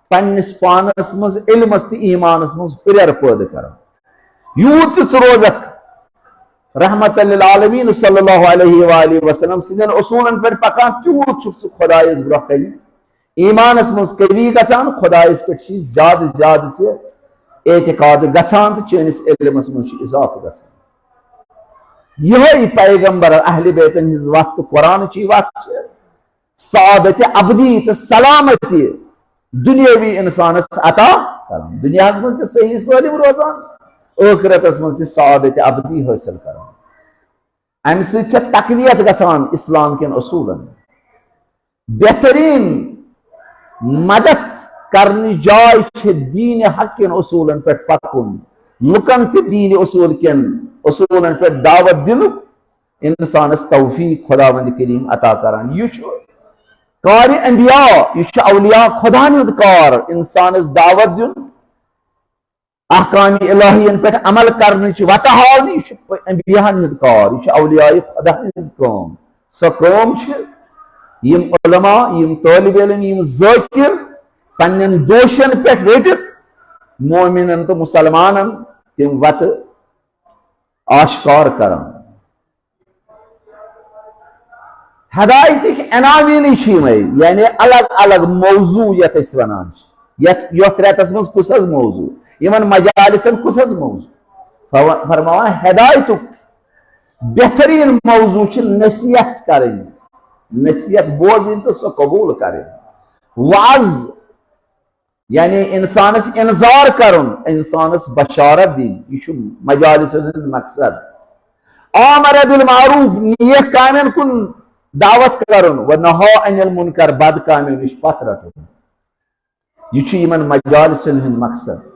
پننِس پانس منٛز، علمس تہٕ ایمانس منٛز ہُرٮ۪ر پٲدٕ کران۔ یوٗت تہِ ژٕ روزکھ رحمت للعالمین صلی اللہ علیہ وآلہ وسلم سٕنٛدٮ۪ن اصوٗلن پٮ۪ٹھ پکان، تیوٗت چھُکھ ژٕ خدایس برونٛہہ کنہِ ایمانس منٛز قوی گژھان، خدایس پٮ۪ٹھ چھِ زیادٕ زیادٕ ژےٚ اعتقاد گژھان تہٕ چٲنِس علمس منٛز چھُ اضافہٕ گژھان۔ یِہوٚے پیغمبر اہل بیتن ہٕنٛز وتھ تہٕ قرآنٕچی وتھ چھِ سعادت ابدی تہٕ سلامتی دُنیٲوی انسانس عطا کران، دُنیاہس منٛز تہِ صحیح سٲلِم روزان، ٲخرتس منٛز تہِ سعادت ابدی حٲصِل کران۔ امہِ سۭتۍ چھےٚ تقویت گژھان اسلام کٮ۪ن اصوٗلن۔ بہتریٖن مدد کرنٕچ جاے چھِ دیٖنِ حق کٮ۪ن اصوٗلن پٮ۪ٹھ پکُن، لُکن تہِ دیٖنِ اصوٗل کٮ۪ن اصوٗلن پٮ۪ٹھ دعوت دِنُک۔ انسانس توفیق خداوند کریم عطا کران۔ یہِ چھُ کارِ انبیاء، یہِ چھُ اولیاء خداہن ہُنٛد کار، انسانس دعوت دیُن، احکام الہین پٮ۪ٹھ عمل کرنٕچ وتہٕ ہاونہِ۔ یہِ چھُ انبیاہن ہُنٛد کار، یہِ چھُ اولیاء خدا ہٕنٛز کٲم۔ سۄ کٲم چھِ یِم علماء، یِم طٲلب علم، یِم ذٲکِر پننٮ۪ن دوشن پٮ۪ٹھ رٔٹِتھ مومنن تہٕ مسلمانن تِم وتہٕ آشکار کران۔ ہدایتٕکۍ عناوینٕے چھِ یِمے، یعنی الگ الگ موضوع یتھ أسۍ ونان چھِ۔ یتھ، یتھ رٮ۪تس منٛز کُس حظ موضوع؟ یِمن مجالسن کُس حظ موضوع؟ فرما-، فرماوان ہدایتُک بہترین موضوع چھِ نصیحت کرٕنۍ، نصیحت بوزٕنۍ تہٕ سۄ قبول کرٕنۍ۔ وعظ، یعنی انسانس انذار کرُن، انسانس بشارت دِنۍ، یہِ چھُ مجالسن ہُنٛد مقصد۔ آمر بالمعروف، نیک کامٮ۪ن کُن دعوت کرُن، و نہا عن المنکر، بد کامٮ۪و نِش پتھ رٹُن۔ یہِ چھُ یِمن مجالسن ہُنٛد مقصد۔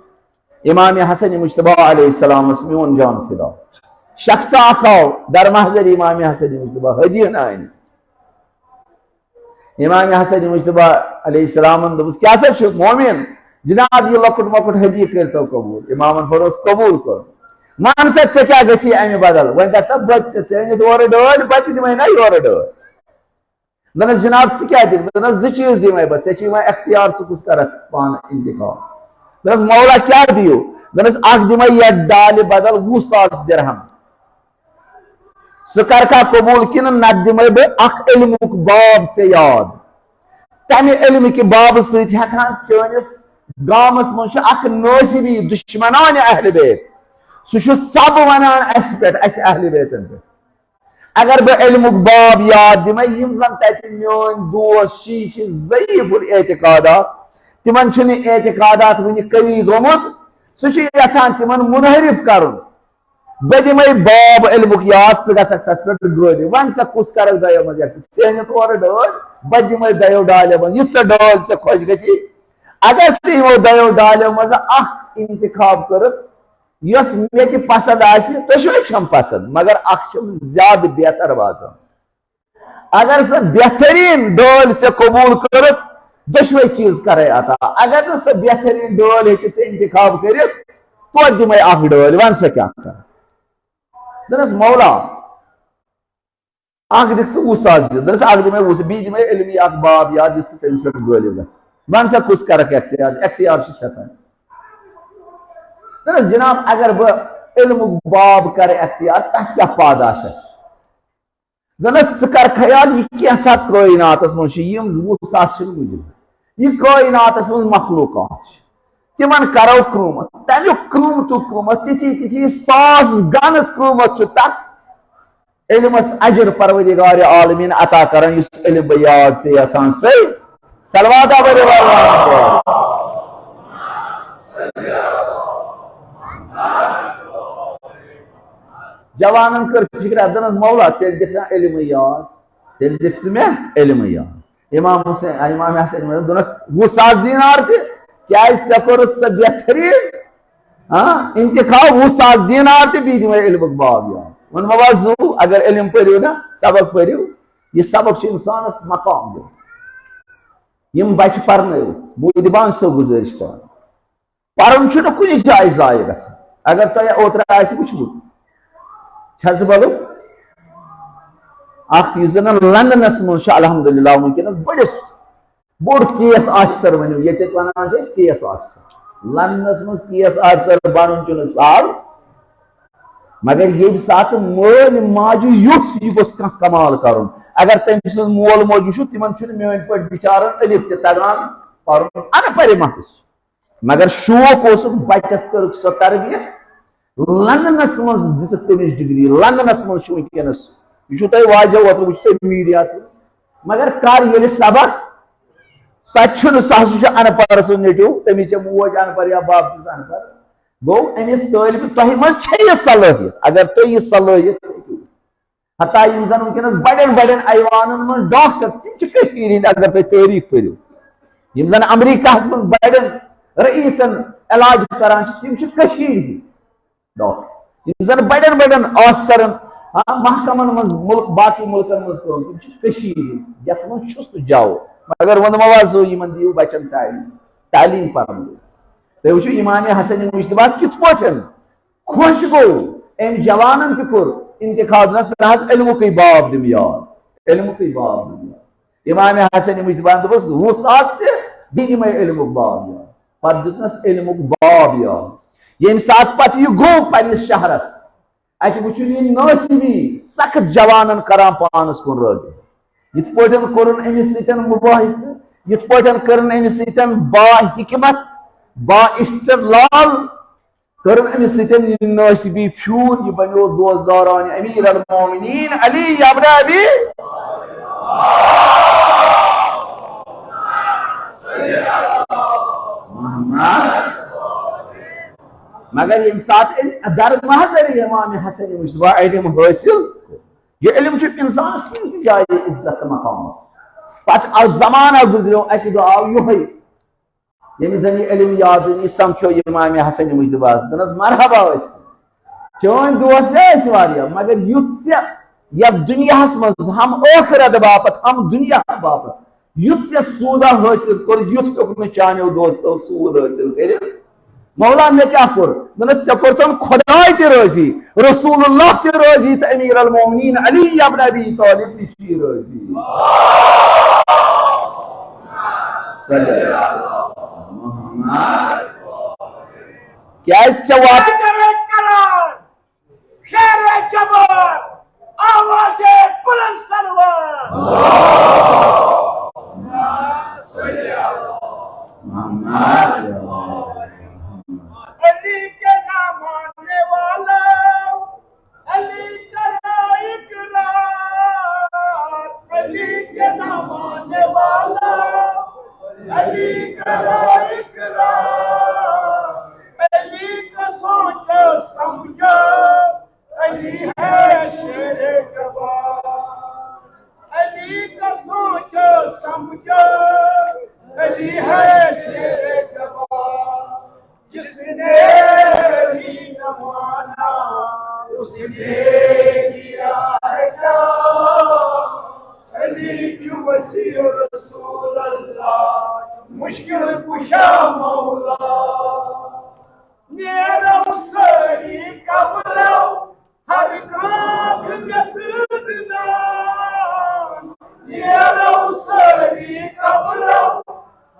امام حسن مجتبیٰ علیہ السلامس میون جان فدا۔ شخص اکھ آو در محضر امام حسن مجتبیٰ، ہدیہ انہِ۔ امام حسن مجتبیٰ علیہ السلامن دوٚپُس، "کیٛاہ سا چھُ مومن؟ جناب، یہِ لۄکُٹ مۄکُٹ ہدیہ کٔرۍتو قبول۔" امامن فرمووُس، "قبول کوٚر۔ وَن سا، ژےٚ کیٛاہ گژھی امہِ بدل؟ وۄنۍ گژھِ نا بہٕ تہِ ژےٚ، ژےٚ أنِتھ اورٕ ڈٲلۍ، بہٕ تہِ دِمے نا یورٕ ڈٲلۍ۔" دوٚپنس، "جناب، ژٕ کیٛاہ دِکھ؟" دوٚپنس، "زٕ چیٖز دِمے بہٕ، ژےٚ چھُے وۄنۍ اختیار، ژٕ کُس کرکھ پانہٕ انتخاب۔" دوٚپنس، "مولا کیٛاہ دِیِو؟" دوٚپنس، "اکھ دِمے یتھ ڈالہِ بدل وُہ ساس درہم، سُہ کرکھا قبول کِنہٕ نتہٕ دِمے بہٕ اکھ علمُک باب ژےٚ یاد۔ تمہِ علمہٕ کہِ بابہٕ سۭتۍ ہٮ۪کہٕ ہن چٲنِس گامس منٛز چھُ اکھ نٲصبی دُشمنانِ اہلِ بیت، سُہ چھُ سب ونان اسہِ پٮ۪ٹھ، اسہِ اہلِ بیتن پٮ۪ٹھ۔ اگر بہٕ علمُک باب یاد دِمے، یِم زن تتہِ میٲنۍ دوس شیعہ چھِ ضعیف الاعتقادات، تِمن چھُنہٕ اعتقادات وُنہِ قوی گوٚمُت، سُہ چھُ یژھان تِمن منحرف کرُن۔ بہٕ دِمے باب علمُک یاد، ژٕ گژھکھ تس پٮ۪ٹھ گٲلِتھ۔ وۄنۍ سا کُس کرکھ دۄیو منٛز اختیار؟ ژےٚ أنِتھ اورٕ ڈٲلۍ، بہٕ دِمے دۄیو ڈالیو منٛز یُس ژےٚ ڈٲلۍ ژےٚ خۄش گژھی۔ اگر ژےٚ یِمو دۄیو ڈالیو منٛز اکھ انتخاب کٔرٕتھ، یۄس مےٚ تہِ پسند آسہِ، دۄشوے چھم پسند، مگر اکھ چھم زیادٕ بہتر باسان۔ اگر سۄ بہترین ڈٲلۍ ژےٚ قبول کٔرٕتھ، دۄشوے چیٖز کرے عطا۔ اگر نہٕ سۄ بہترین ڈٲلۍ ہیٚکہِ ژےٚ انتخاب کٔرِتھ، توتہِ دِمے اکھ ڈٲلۍ، وَن سا کیٛاہ کرٕ؟ دوٚپنس، "مولا، اکھ دِکھ ژٕ وُہ ساس دِتھ۔" دوٚپنس، "اکھ دِمے وُہ ساس، بیٚیہِ دِمے علمی اکھ باب یاد، یُس ژٕ تٔمِس پٮ۪ٹھ غٲلب گژھ۔ وَن سا کُس کرکھ اختیار، اختیار چھُ ژےٚ تام۔" دوٚپنس، "جناب، اگر بہٕ علمُک باب کرٕ اختیار، تتھ کیٛاہ پاداش آسہِ؟" دوٚپنس، "ژٕ کر خیال، یہِ کینٛژھا کٲیناتس منٛز چھِ، یِم وُہ ساس چھِنہٕ وُجوٗد۔ یہِ کٲیناتس منٛز مخلوقات چھِ، تِمن کرو قۭمتھ، تمیُک قۭمتُک قۭمتھ، تِتھی تِتھی ساس گنہٕ قۭمتھ چھُ تتھ علمس اجر پروردگار عالمین عطا کران، یُس علم بہٕ یاد چھُ یژھان سُے۔" صلوات آباد۔ جوانن کٔر فکر، دوٚپنس، "مولا، تیٚلہِ دِکھ نا علمٕے یاد، تیٚلہِ دِکھ ژٕ مےٚ علمٕے یاد۔" امام حسین، امام حسین دوٚپنس، "وُہ ساس دینار تہِ، کیازِ ژےٚ کوٚرُتھ سۄ بہترین، ہاں، انتخاب، وُہ ساس دینار تہِ، بیٚیہِ دِمے علمُک باب یاد۔" ووٚن، "مےٚ وَن زُو، اگر علم پٔرِو نا، سبق پٔرِو، یہِ سبق چھُ انسانس مقام دِوان۔ یِم بچہِ پرنٲیِو، مودبان صٲب گُزٲرِش کران۔" پرُن چھُنہٕ کُنہِ جایہِ ضایع گژھان۔ اگر تۄہہِ اوترٕ آسہِ وٕچھمُت، چھزبلُک اکھ یُس زن لندنس منٛز چھُ، الحمدللہ، وٕنکیٚنس بٔڑِس، بوٚڑ کیس آفیسر ؤنِو، ییٚتہِ ونان چھِ أسۍ کیس آفیسر۔ لندنس منٛز کیس آفیسر بنُن چھُنہٕ سہل، مگر ییٚمہِ ساتہٕ مٲلۍ ماجہِ یُتھ یہِ گوٚژھ کانٛہہ کمال کرُن، اگر تٔمۍ سٕنٛز مول موج وٕچھِو، تِمن چھُنہٕ میٲنۍ پٲٹھۍ بِچارن الف تہِ تگان پرُن، ان پڑھے محض۔ مگر شوق اوسُکھ، بچس کٔرٕکھ سۄ تربیت۔ لندنس منٛز دِژٕکھ تٔمِس ڈگری، لندنس منٛز چھُ وٕنکیٚنس، یہِ چھُو تۄہہِ واضح، اوترٕ وٕچھ تۄہہِ میٖڈیاہس منٛز۔ مگر کر ییٚلہِ سبق، سۄ تہِ چھُنہٕ، سُہ ہسا چھُ ان پڑھ سُنٛد نیٚچو، تٔمِس چھےٚ موج ان پڑھ یا بب چھُس ان پڑھ۔ گوٚو أمِس طٲلبہِ، تۄہہِ منٛز چھےٚ یہِ صلٲحیت، اگر تُہۍ یہِ صلٲحیت ہیٚکِو۔ حتیٰ یِم زن وٕنکیٚنس بڑٮ۪ن بڑٮ۪ن ایوانن منٛز ڈاکٹر، تِم چھِ کٔشیٖرِ ہِنٛدۍ، اگر تُہۍ تٲریٖخ پٔرِو۔ یِم زَن امریکہس منٛز بڑٮ۪ن رئیسن علاج کران چھِ، تِم چھِ کٔشیٖرِ ہٕنٛدۍ ڈاکٹر۔ یِم زَن بڑٮ۪ن بڑٮ۪ن آفسرن، ہاں، محکمن منٛز مُلک، باقٕے مُلکن منٛز کٲم، تِم چھِ کٔشیٖرِ ہٕنٛدۍ، یَتھ منٛز چھُس تہٕ جاوو۔ مگر ووٚنمو حظ، یِمن دِیِو بچن تعلیٖم، تعلیٖم پرنٲیِو۔ تُہۍ وٕچھِو امام حسن مجتبیٰ کِتھ پٲٹھۍ خۄش گوٚو، أمۍ جوانن تہِ کوٚر انتخاب، دوٚپنس، "نہ حظ، علمُکٕے باب دِم یاد، علمُکٕے باب دِم یاد۔" امام حسن مجتبیٰ دوٚپُس، "وُہ ساس تہِ، بہٕ دِمے علمُک باب یاد۔" پتہٕ دیُتنس علمُک باب یاد۔ ییٚمہِ ساتہٕ پتہٕ یہِ گوٚو پننِس شہرس، اتہِ وٕچھُن یہِ نٲصبی سخت جوانن کران پانس کُن رٲغب۔ یِتھ پٲٹھۍ کوٚرُن أمِس سۭتۍ مُباحثہٕ، یِتھ پٲٹھۍ کٔرٕن أمِس سۭتۍ با حکمت، با استدلال، کٔرٕن أمِس سۭتۍ یہِ نٲصبی پھیوٗر، یہِ بنیو دوستداران امیر المومنین علی ابن ابی محمد۔ مگر ییٚمہِ ساتہٕ أمۍ در محضر امام حسن مجتبیٰ علم حٲصِل کوٚر، یہِ علم چھُ اِنسانَس کُنہِ تہِ جایہِ عزت تہٕ مقام۔ پتہٕ آو زمانہ گُزریو، اَکہِ دۄہ آو یِہوٚے، ییٚمِس زَن یہِ علم یاد اوس، یہِ سمکھیو امام حسن مجتبیٰ ہَس، دوٚپنَس، "مرحبا ٲسِو، چٲنۍ دوست تہِ ٲسۍ واریاہ، مگر یُتھ ژےٚ یَتھ دُنیاہَس منٛز ہم ٲخرت باپتھ، ہم دُنیا باپتھ، یُتھ ژےٚ سوٗدہ حٲصِل کوٚر، یُتھ ہیوٚک نہٕ چانیو دوستو سوٗد حٲصِل کٔرِتھ۔" مولا، مےٚ کیٛاہ کوٚر؟ دوٚپنَس، ژےٚ کوٚرتھن خۄداے تہِ رٲضی، رسول اللہ تہِ رٲضی تہٕ امیر المومنین علی ابن ابی طالب تہِ چھُے رٲضی۔ صلی اللہ علیہ محمد۔ کیٛازِ ژےٚ وات- شعر جبار، آواز بلند سلوات۔ علی کے نام آنے والا، علی کرو اقرار، علی کے نام آنے والا، علی کرو اقرار، علی کا سوچو سمجھو، علی ہے شیر جبار، علی کا سوچو سمجھو، علی ہے شیر جبار۔ جس نے علی نہ مانا، اس نے دیا ہے کیا؟ علی چھُ وسیع رسول اللہ، مشکل کشا مولا۔ نیرو سٲری قبرو، ہر کانٛہہ گژھِ دِنہٕ۔ نیرو سٲری قبرو،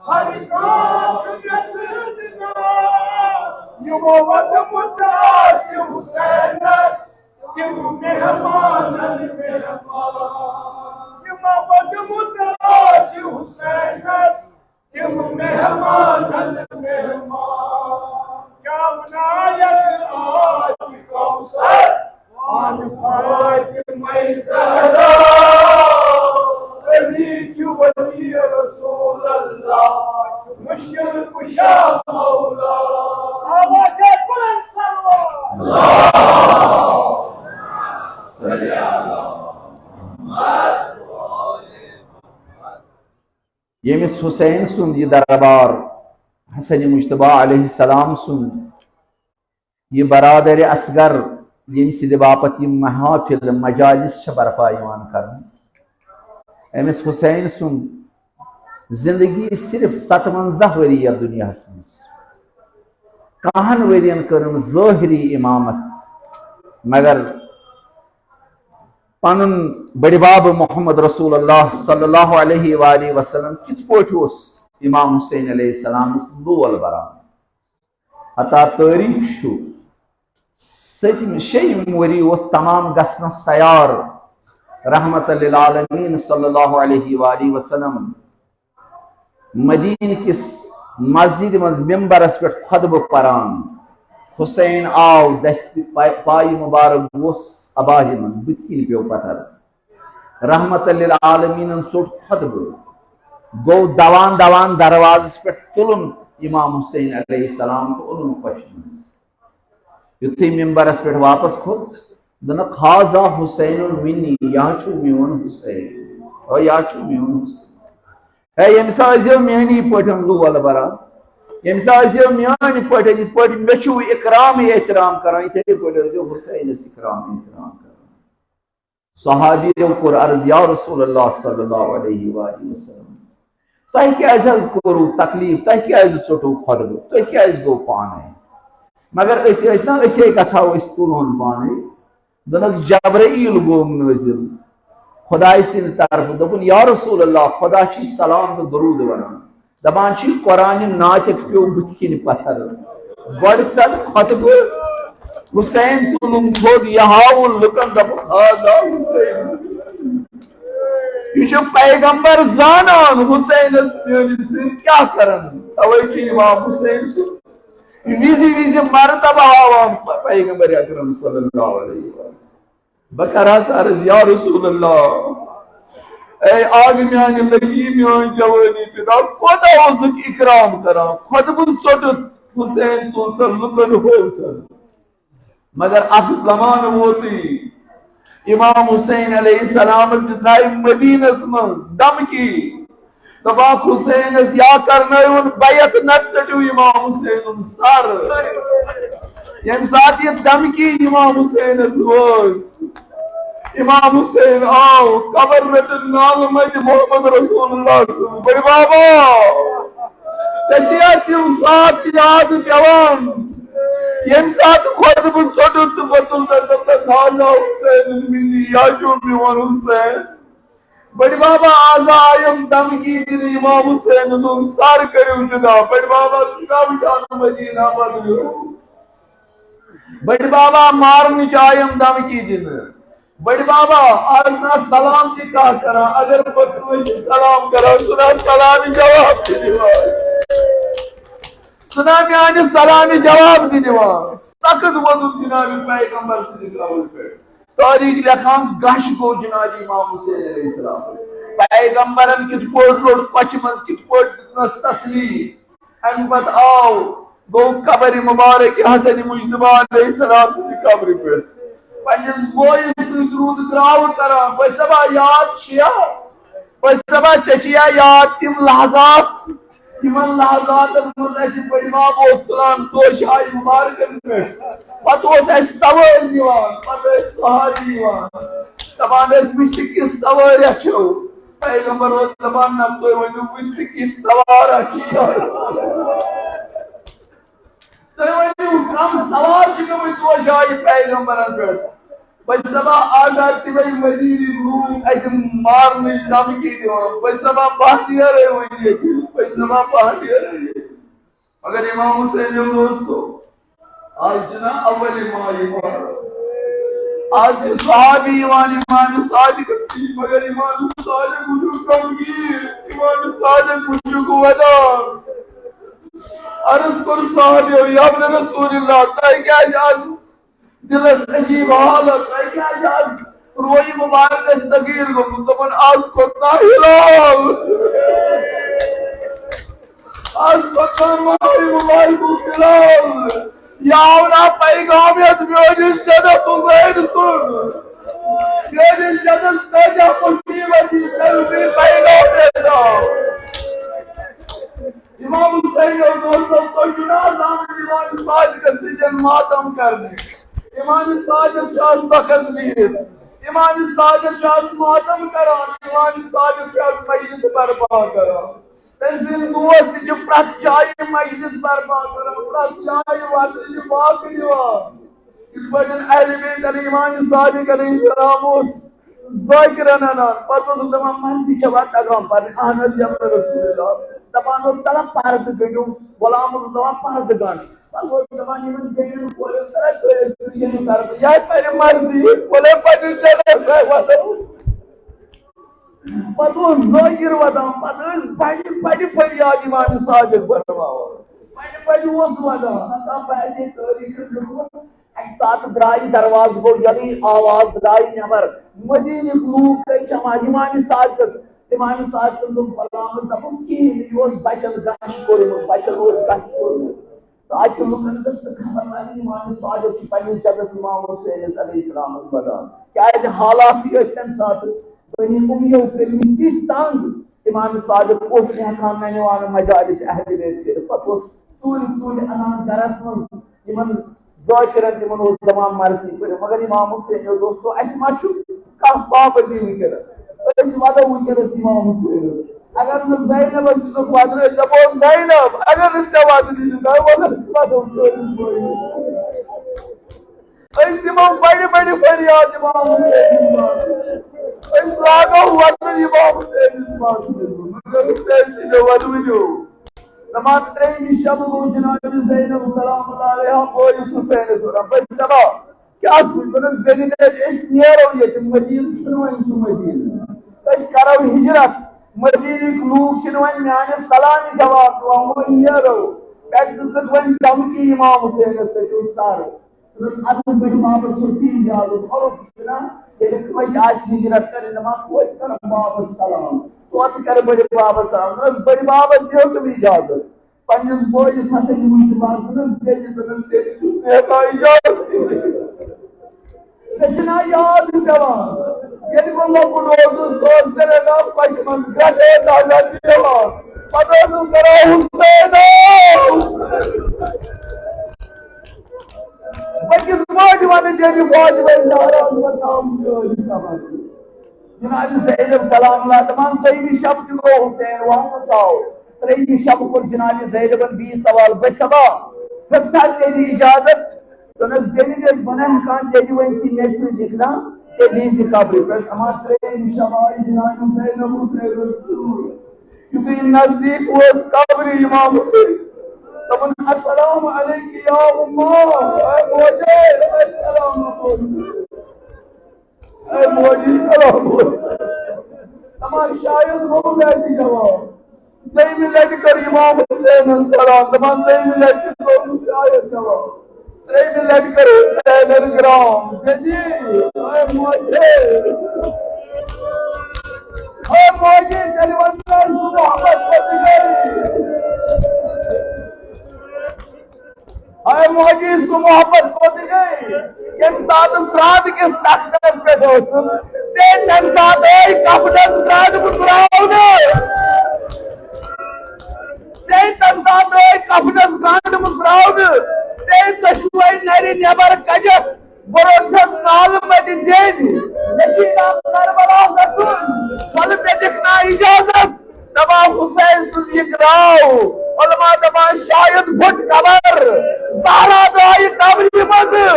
ہر کانٛہہ گژھِ دِنہٕ۔ یِمو ووٚنمُت آسہِ حسینس، تِم مہمانن مہمان۔ یِمو ووٚنمُت آسہِ حسینس، تِم مہمانن مہمان۔ کیٛاہ وَنایَکھ آج کوثر، پان فاطمہ زہرا۔ علی چھُ وسیع رسول اللہ، مشکل کشا مولا۔ آواز بلند سلوات۔ ییٚمِس حسین سُنٛد یہِ دربار، حسن مجتبیٰ علیہ السلام سُنٛد یہِ برادر اصغر، ییٚمہِ سٕنٛدِ باپتھ یِم محافل، مجالس چھِ برپا یِوان کرنہٕ، أمِس حسین سُنٛد زندگی صرف ستوَنزاہ ؤری یَتھ دُنیاہَس منٛز۔ کاہن ؤرین کٔرٕن ظٲہری امامت، مگر پنُن بٔڑِ بب محمد رسول اللہ صلی اللہ علیہ وآلہ وسلم کِتھ پٲٹھۍ اوس امام حسین علیہ السلامس لول بران؟ عطا تٲریخ چھُ سٔتمہِ، شیٚیِم ؤری اوس تمام گژھنس تیار۔ رحمت للعالمین صلی اللہ علیہ وآلہ وسلم مدینہ کِس مسجد منٛز ممبرس پٮ۪ٹھ خطبہٕ پران۔ حسین آو دستِ پا-، پایہِ مبارک گوٚس عبایہِ منٛز، بٕتھِ کِنۍ پیوٚو پتھر۔ رحمت للعالمینن ژوٚٹ خطبہٕ، گوٚو دوان دوان دروازس پٮ۪ٹھ تُلُن امام حسین علیہ السلام تہٕ اوٚنُن کۄچھِ منٛز۔ یُتھُے ممبرس پٮ۪ٹھ واپس کھوٚت، دوٚپنکھ، "ھذا حسین منی، یہِ چھُ میون حسین، او، یہِ چھُ میون حسین۔" ہے، ییٚمہِ ساتہٕ ٲسۍزیو میٛٲنی پٲٹھۍ لول بَران، ییٚمہِ ساتہٕ ٲسۍزیو میٛانہِ پٲٹھۍ، یِتھ پٲٹھۍ مےٚ چھُو اِکرام احترام کَران، یِتھَے پٲٹھۍ ٲسۍزیو حُسینَس اِکرام احترام کَران۔ صحابیو کوٚر عرض، یا رسول اللہ صلی اللہ علیہ وآلہ وسلم، تۄہہِ کیٛازِ حظ کوٚروٕ تکلیف، تۄہہِ کیٛازِ ژوٚٹوٕ خۄطبہٕ، تُہۍ کیٛازِ گوٚو پانَے؟ مگر أسۍ ٲسۍ نا، أسے گژھو، أسۍ تُلہون پانَے۔ دوٚپنکھ، جبرائیل گوٚو نٲزِل خۄداے سٕنٛدِ طرفہٕ، دوٚپُن، یا رسول اللہ، خۄدا چھُے سلام تہٕ درود وَنان۔ دپان چھِ، قرآنِ ناطق پیوٚو بٕتھِ کِنۍ پتھر۔ گۄڈٕ ژَل خۄطبہٕ، حسین تُلُن تھوٚد، یہِ ہاوُن لُکن، دپُن، ہذا حسین۔ یہِ چھُ پیغمبر زانان حسینس میٲنِس سۭتۍ کیٛاہ کرن۔ توے چھُ امام حسین سُنٛد وِزِ وِزِ مرتبہٕ ہاوان پیغمبر اکرم صلی اللہ علیہ وسلم۔ بہٕ کرٕ حظ عرض، یا رسول اللہ، اے آگہٕ میانہِ لگی میٲنۍ جوٲنی پِتا، کوتاہ اوسُکھ اِکرام کران، خۄطبہٕ ژوٚٹُتھ حسین تُل تہٕ لُکن ہوو تہٕ۔ مگر اکھ زمانہٕ ووتُے، امام حسین علیہ السلامس دِژاے مدینس منٛز دمکی۔ دپان حسینس یا کرنٲیون بیعت، نتہٕ ژٔٹِو امام حسینُن سر۔ ییٚمہِ ساتہٕ یہِ دمکی امام حسینس وٲژ، امام حسین آو قبر رٔٹِتھ نالہٕ متہِ محمد رسول اللہ سٕنٛز، بٔڈۍ بابا، ژےٚ چھِیا تِم ساتہٕ یاد پٮ۪وان، ییٚمہِ ساتہٕ خۄطبہٕ ژوٚٹُتھ تہٕ بہٕ تُلہٕ تَتھ، دوٚپُن، ہذا حسین منی، یا چھُ میون حسین۔ بٔڈۍ بابا، آز آیَم دمکی دِنہٕ امام حسین سُنٛد سر کٔرِو جدا۔ بٔڈۍ بابا، جدا وٕچھان مدینہ بدلیو۔ بٔڈۍ بابا، مارنٕچ آیَم دمکی دِنہٕ۔ بٔڈۍ بابا، آز نہ سلام تہِ کانٛہہ کران، اگر بہٕ کٲنٛسہِ سلام کران، سُہ نہ سلامہِ جواب تہِ دِوان۔ سُہ نہ میانہِ سلامہِ جواب تہِ دِوان۔ سخت ووٚنُن جناب پیغمبر سٕنٛدِ قبرِ پٮ۪ٹھ۔ تٲریٖخ لیکھان، غش گوٚو جناب امام حسین علیہ السلام۔ پیغمبرن کِتھ پٲٹھۍ روٚٹ کۄچھِ منٛز، کِتھ پٲٹھۍ دِژنس تسلی۔ امہِ پتہٕ آو، گوٚو قبرِ مبارک حسن مجتبیٰ علیہ السلام سٕنٛزِ قبرِ پٮ۪ٹھ۔ پننِس بویہِ سۭتۍ روٗد گراوٕ کران، بٔے صٲبا یاد چھِیا؟ بٔے صٲبا ژےٚ چھِیا یاد تِم لحظات؟ یِمن لحظاتن منٛز اَسہِ بٔڈۍ بب اوس تُلان توشہِ آیہِ مبارکن پٮ۪ٹھ، پتہٕ اوس اَسہِ سوٲرۍ نِوان، پتہٕ ٲسۍ سہارٕ یِوان، دپان ٲسۍ، وٕچھ تہِ کِژھ سوٲرۍ اَچھو۔ پیغمبر اوس دپان، نہ، تُہۍ ؤنِو، وٕچھ تہِ کِژھ سوارا چھِ یہِ۔ تُہۍ ؤنِو، کم سوال چھِ گٔمٕتۍ توشہِ آیہِ پیغمبرن پٮ۪ٹھ؟ بٔے صٲبا، آز آے تِمے مدیٖنٕکۍ لوٗکھ اَسہِ مارنٕچ دھمکی دِوان۔ بٔے صٲبا، بہٕ نیرے وۄنۍ ییٚتہِ۔ بٔے صٲبا، بہٕ نیرے ییٚتہِ۔ مگر امام حسین، میون دوستو، آز چھُنہ اول ماہ یِوان۔ آز چھِ صحابی یِوان امام صادقس نِش، مگر امام صادق وٕچھُکھ غمگیٖن، امام صادق وٕچھُکھ ودان۔ عرض کوٚر صحابیو، یا ابن رسول اللہ، تۄہہِ کیٛازِ آز دِلس عجیٖب حالت، تۄہہِ کیٛازِ آز رویہِ مبارکس تغیٖر گوٚمُت؟ دوٚپُن، آز کھوٚت نا ہلال۔ آز کھوٚت نا ماہِ مبارکُک ہلال۔ یہِ آو نا پیغام یتھ میٲنِس جدس حسین سُنٛد۔ میٲنِس جدس کٲتیٛاہ مصیبت یہِ، تیٚلہِ پیغام یتھ آو۔ امام حسین اوس دوستو، تُہۍ چھِو نہ آز آمٕتۍ امام صادقس سۭتۍ ماتم کرنہِ؟ امام صادق چھُ آز بخس بِہِتھ۔ امام صادق چھُ آز ماتم کران۔ امام صادق چھُ آز مجلس برپا کران۔ تٔمۍ سٕنٛدۍ دوست تہِ چھِ پرٛٮ۪تھ جایہِ مجلس برپا کران، پرٛٮ۪تھ جایہِ وتلہِ چھِ واقعہٕ دِوان۔ یِتھ پٲٹھۍ اہل بیت علیہ امام صادق علیہ السلام اوس ذاکرن انان، پتہٕ اوسُکھ دپان، مرضی چھوا تگان پرنہِ؟ اہن حظ، یا رسول اللہ۔ دپان اوس، تلہ پردٕ گٔنڈِو، غلام اوس دپان، پردٕ گنڈ۔ پتہٕ اوس دپان، یِمن بیٚین کورٮ۪ن، تلہ کٔرِو، یِم کرٕ بہٕ، یا پرِ مرضی، وۄلے پننِس جنس سۭتۍ وَسو۔ پتہٕ اوس ذاکر ودان، پتہٕ ٲسۍ بڑِ بڑِ فریاد امام صادق برناوان۔ بڑِ بڑِ اوس ودان، دپان، بہٕ ہسا تٲریٖخ لیوٚکھمُت، اَکہِ ساتہٕ درٛایہِ، دروازٕ گوٚو یَلہٕ، آواز درٛایہِ نٮ۪بر۔ مدیٖنٕکۍ لوٗکھ گٔے جمع۔ اِمام صادقَس، اِمام صادقَن دوٚپ، غلامَس دَپُن کِہیٖنۍ نہٕ، یہِ اوس بَچَن غش کوٚرمُت، بَچَن اوس غش کوٚرمُت۔ تہٕ اَتہِ لُکَن گٔژھ نہٕ خبر لَگٕنۍ، اِمام صادق چھُ پنٛنِس جدَس اِمام حُسینَس علیہ السلامَس وَدان۔ کیٛازِ حالات یہِ ٲسۍ تَمہِ ساتہٕ بنی امیہ کٔرمٕتۍ تِتھۍ تنگ، امام صادق اوس کینٛہہ خاندان نِوان مجالس اہل بیت کٔرِتھ۔ پتہٕ اوس ژوٗرِ ژوٗرِ انان گرس منٛز یِمن ذاکرن، تِمن اوس دپان مرثی پٔرِو۔ مگر امام حسین ییٚلہِ اوس، دوستو، اسہِ ما چھُ کانٛہہ پابندی وٕنکیٚنس؟ أسۍ ودو وٕنکیٚنس امام حسینس۔ اگر نہٕ زینبس دِتُکھ ودنہٕ، أسۍ دپو، "زینب، اگر نہٕ ژےٚ ودنہٕ دِتُکھ، أسۍ ودو چٲنِس بٲیِس۔" أسۍ دِمو بڑِ بڑِ فریاد امام حسینس۔ أسۍ لاگو وطن امام حسینس منٛز۔ مگر حسین سٕنٛدیو وۄنۍ ؤنِو۔ دپان ترٛیٚیِمہِ شبہٕ گوٚو جناب زینب سلام اللہ علیہا بٲیِس حسینس ونان، بٔے صبا، کیٛاہ چھُ وۄنۍ؟ دوٚپنس، "بیٚنہِ دَپہِ، أسۍ نیرو ییٚتہِ، مدیٖنہٕ چھُنہٕ وۄنۍ سُہ مدیٖنہٕ۔ أسۍ کرو ہجرت۔ مدیٖنٕکۍ لوٗکھ چھِنہٕ وۄنۍ میانہِ سلامہِ جواب دِوان، وۄنۍ نیرو۔" پٮ۪ٹھٕ دِژٕکھ وۄنۍ دھمکی امام حسینس، "ژٔٹِو سر۔" دوٚپُس، "اَدٕ بٔڈِ بابَس چھُ تی اِجازت، فرق چھُنہ، ییٚلہِ کٲنٛسہِ آسہِ ہِجرت کَرٕنۍ، دَپان، توتہِ کَرُن بابَس سلام، توتہِ کَرٕ بٔڈِ بابَس سلام۔" دوٚپُس، "بٔڈِ بابَس دِیو تُہۍ اِجازت، پنٛنِس بٲیِس ہسا دِمو اِجازت۔" دوٚپُس، "بیٚیہِ دوٚپُس، تیٚلہِ چھُس بہٕ ہٮ۪کان اِجازت دِتھ۔ ژےٚ چھُنا یاد پٮ۪وان، ییٚلہِ بہٕ لۄکُٹ اوسُس، سُہ اوس مےٚ رَٹان پَشہِ منٛز گَٹہٕ، دَہ گَٹہٕ دِوان، پَتہٕ اوسُس کَران، 'حُسینا، حُسینا۔'" بہٕ کِتھ پٲٹھۍ وَنہٕ تیٚلہِ فاطمہ زہرا بہٕ تھاوٕ چٲنۍ خبر؟ جناب زینب سلام اللہ دپان، دوٚیمہِ شب تہِ گوٚو حسین واپس آو۔ ترٛیٚیمہِ شب کوٚر جناب زینبن بیٚیہِ سوال، "بٔے صبا، ہیوٚتنا تیٚلہِ اجازت؟" دوٚپنس، "بیٚنہِ، ییٚلہِ بہٕ نہٕ ہٮ۪کان تیٚلہِ ؤنِتھ، مےٚ سۭتۍ یِکھ نا تیٚلہِ یی زِ قبرِ پٮ۪ٹھ۔" اما ترٛیٚیمہِ شب آیہِ جناب زینب حسینس سۭتۍ۔ یُتھُے نزدیٖک وٲژ قبرِ امام حسین، دوٚپُن، "السلام علیک یا امہ، اے موجے، السلام علیکم۔" اے موجی، سلام علیکم۔ دپان، شاید گوٚو مےٚ تہِ جواب۔ دوٚیمہِ لٹہِ کٔر امام حسینن سلام۔ دپان، دوٚیمہِ لٹہِ تہِ گوٚو شاید جواب۔ ترٛیٚیمہِ لٹہِ کٔر حسینن گرام۔ جدی، اے موجی۔ اے موجی، تیٚلہِ وَن تہٕ، محبت کوٚت گٔے؟ اے موجی، سُہ محبت کوٚت گٔے؟ ییٚمہِ ساتہٕ سرٛانٛد کِس تختس پٮ۪ٹھ اوسُکھ، ژےٚ تَمہِ ساتہٕ ٲے کفنس گنٛڈ مُژراونہٕ۔ ژےٚ تَمہِ ساتہٕ ٲے کفنس گنٛڈ مُژراونہٕ۔ ژےٚ دۄشوے نرِ نٮ۪بر کٔڈِتھ بہٕ روٚٹتھس نالہٕ مَتہِ دِنۍ۔ مےٚ چھُے نا کربلا گژھُن۔ وَلہٕ مےٚ دِکھ نا اجازت۔ دپان حسین سٕنٛز یہِ گراو، علماء دپان شاید پھُٹ قبر، زہرا درٛایہِ قبرِ منٛزٕ،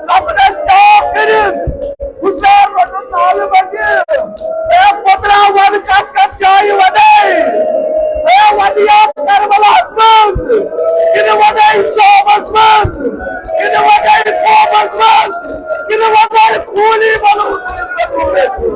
قبرس چاک کٔرِتھ، حسین روٚٹُن نالہٕ مَتہِ۔ اے پُترا، وَن کتھ کتھ جایہِ وَنے؟ اے وَن یتھ کربلاہس منٛز، کِنہٕ وَنے شامس منٛز، کِنہٕ وَنے قومس منٛز، کِنہٕ وَنے خوٗنی بلوچ؟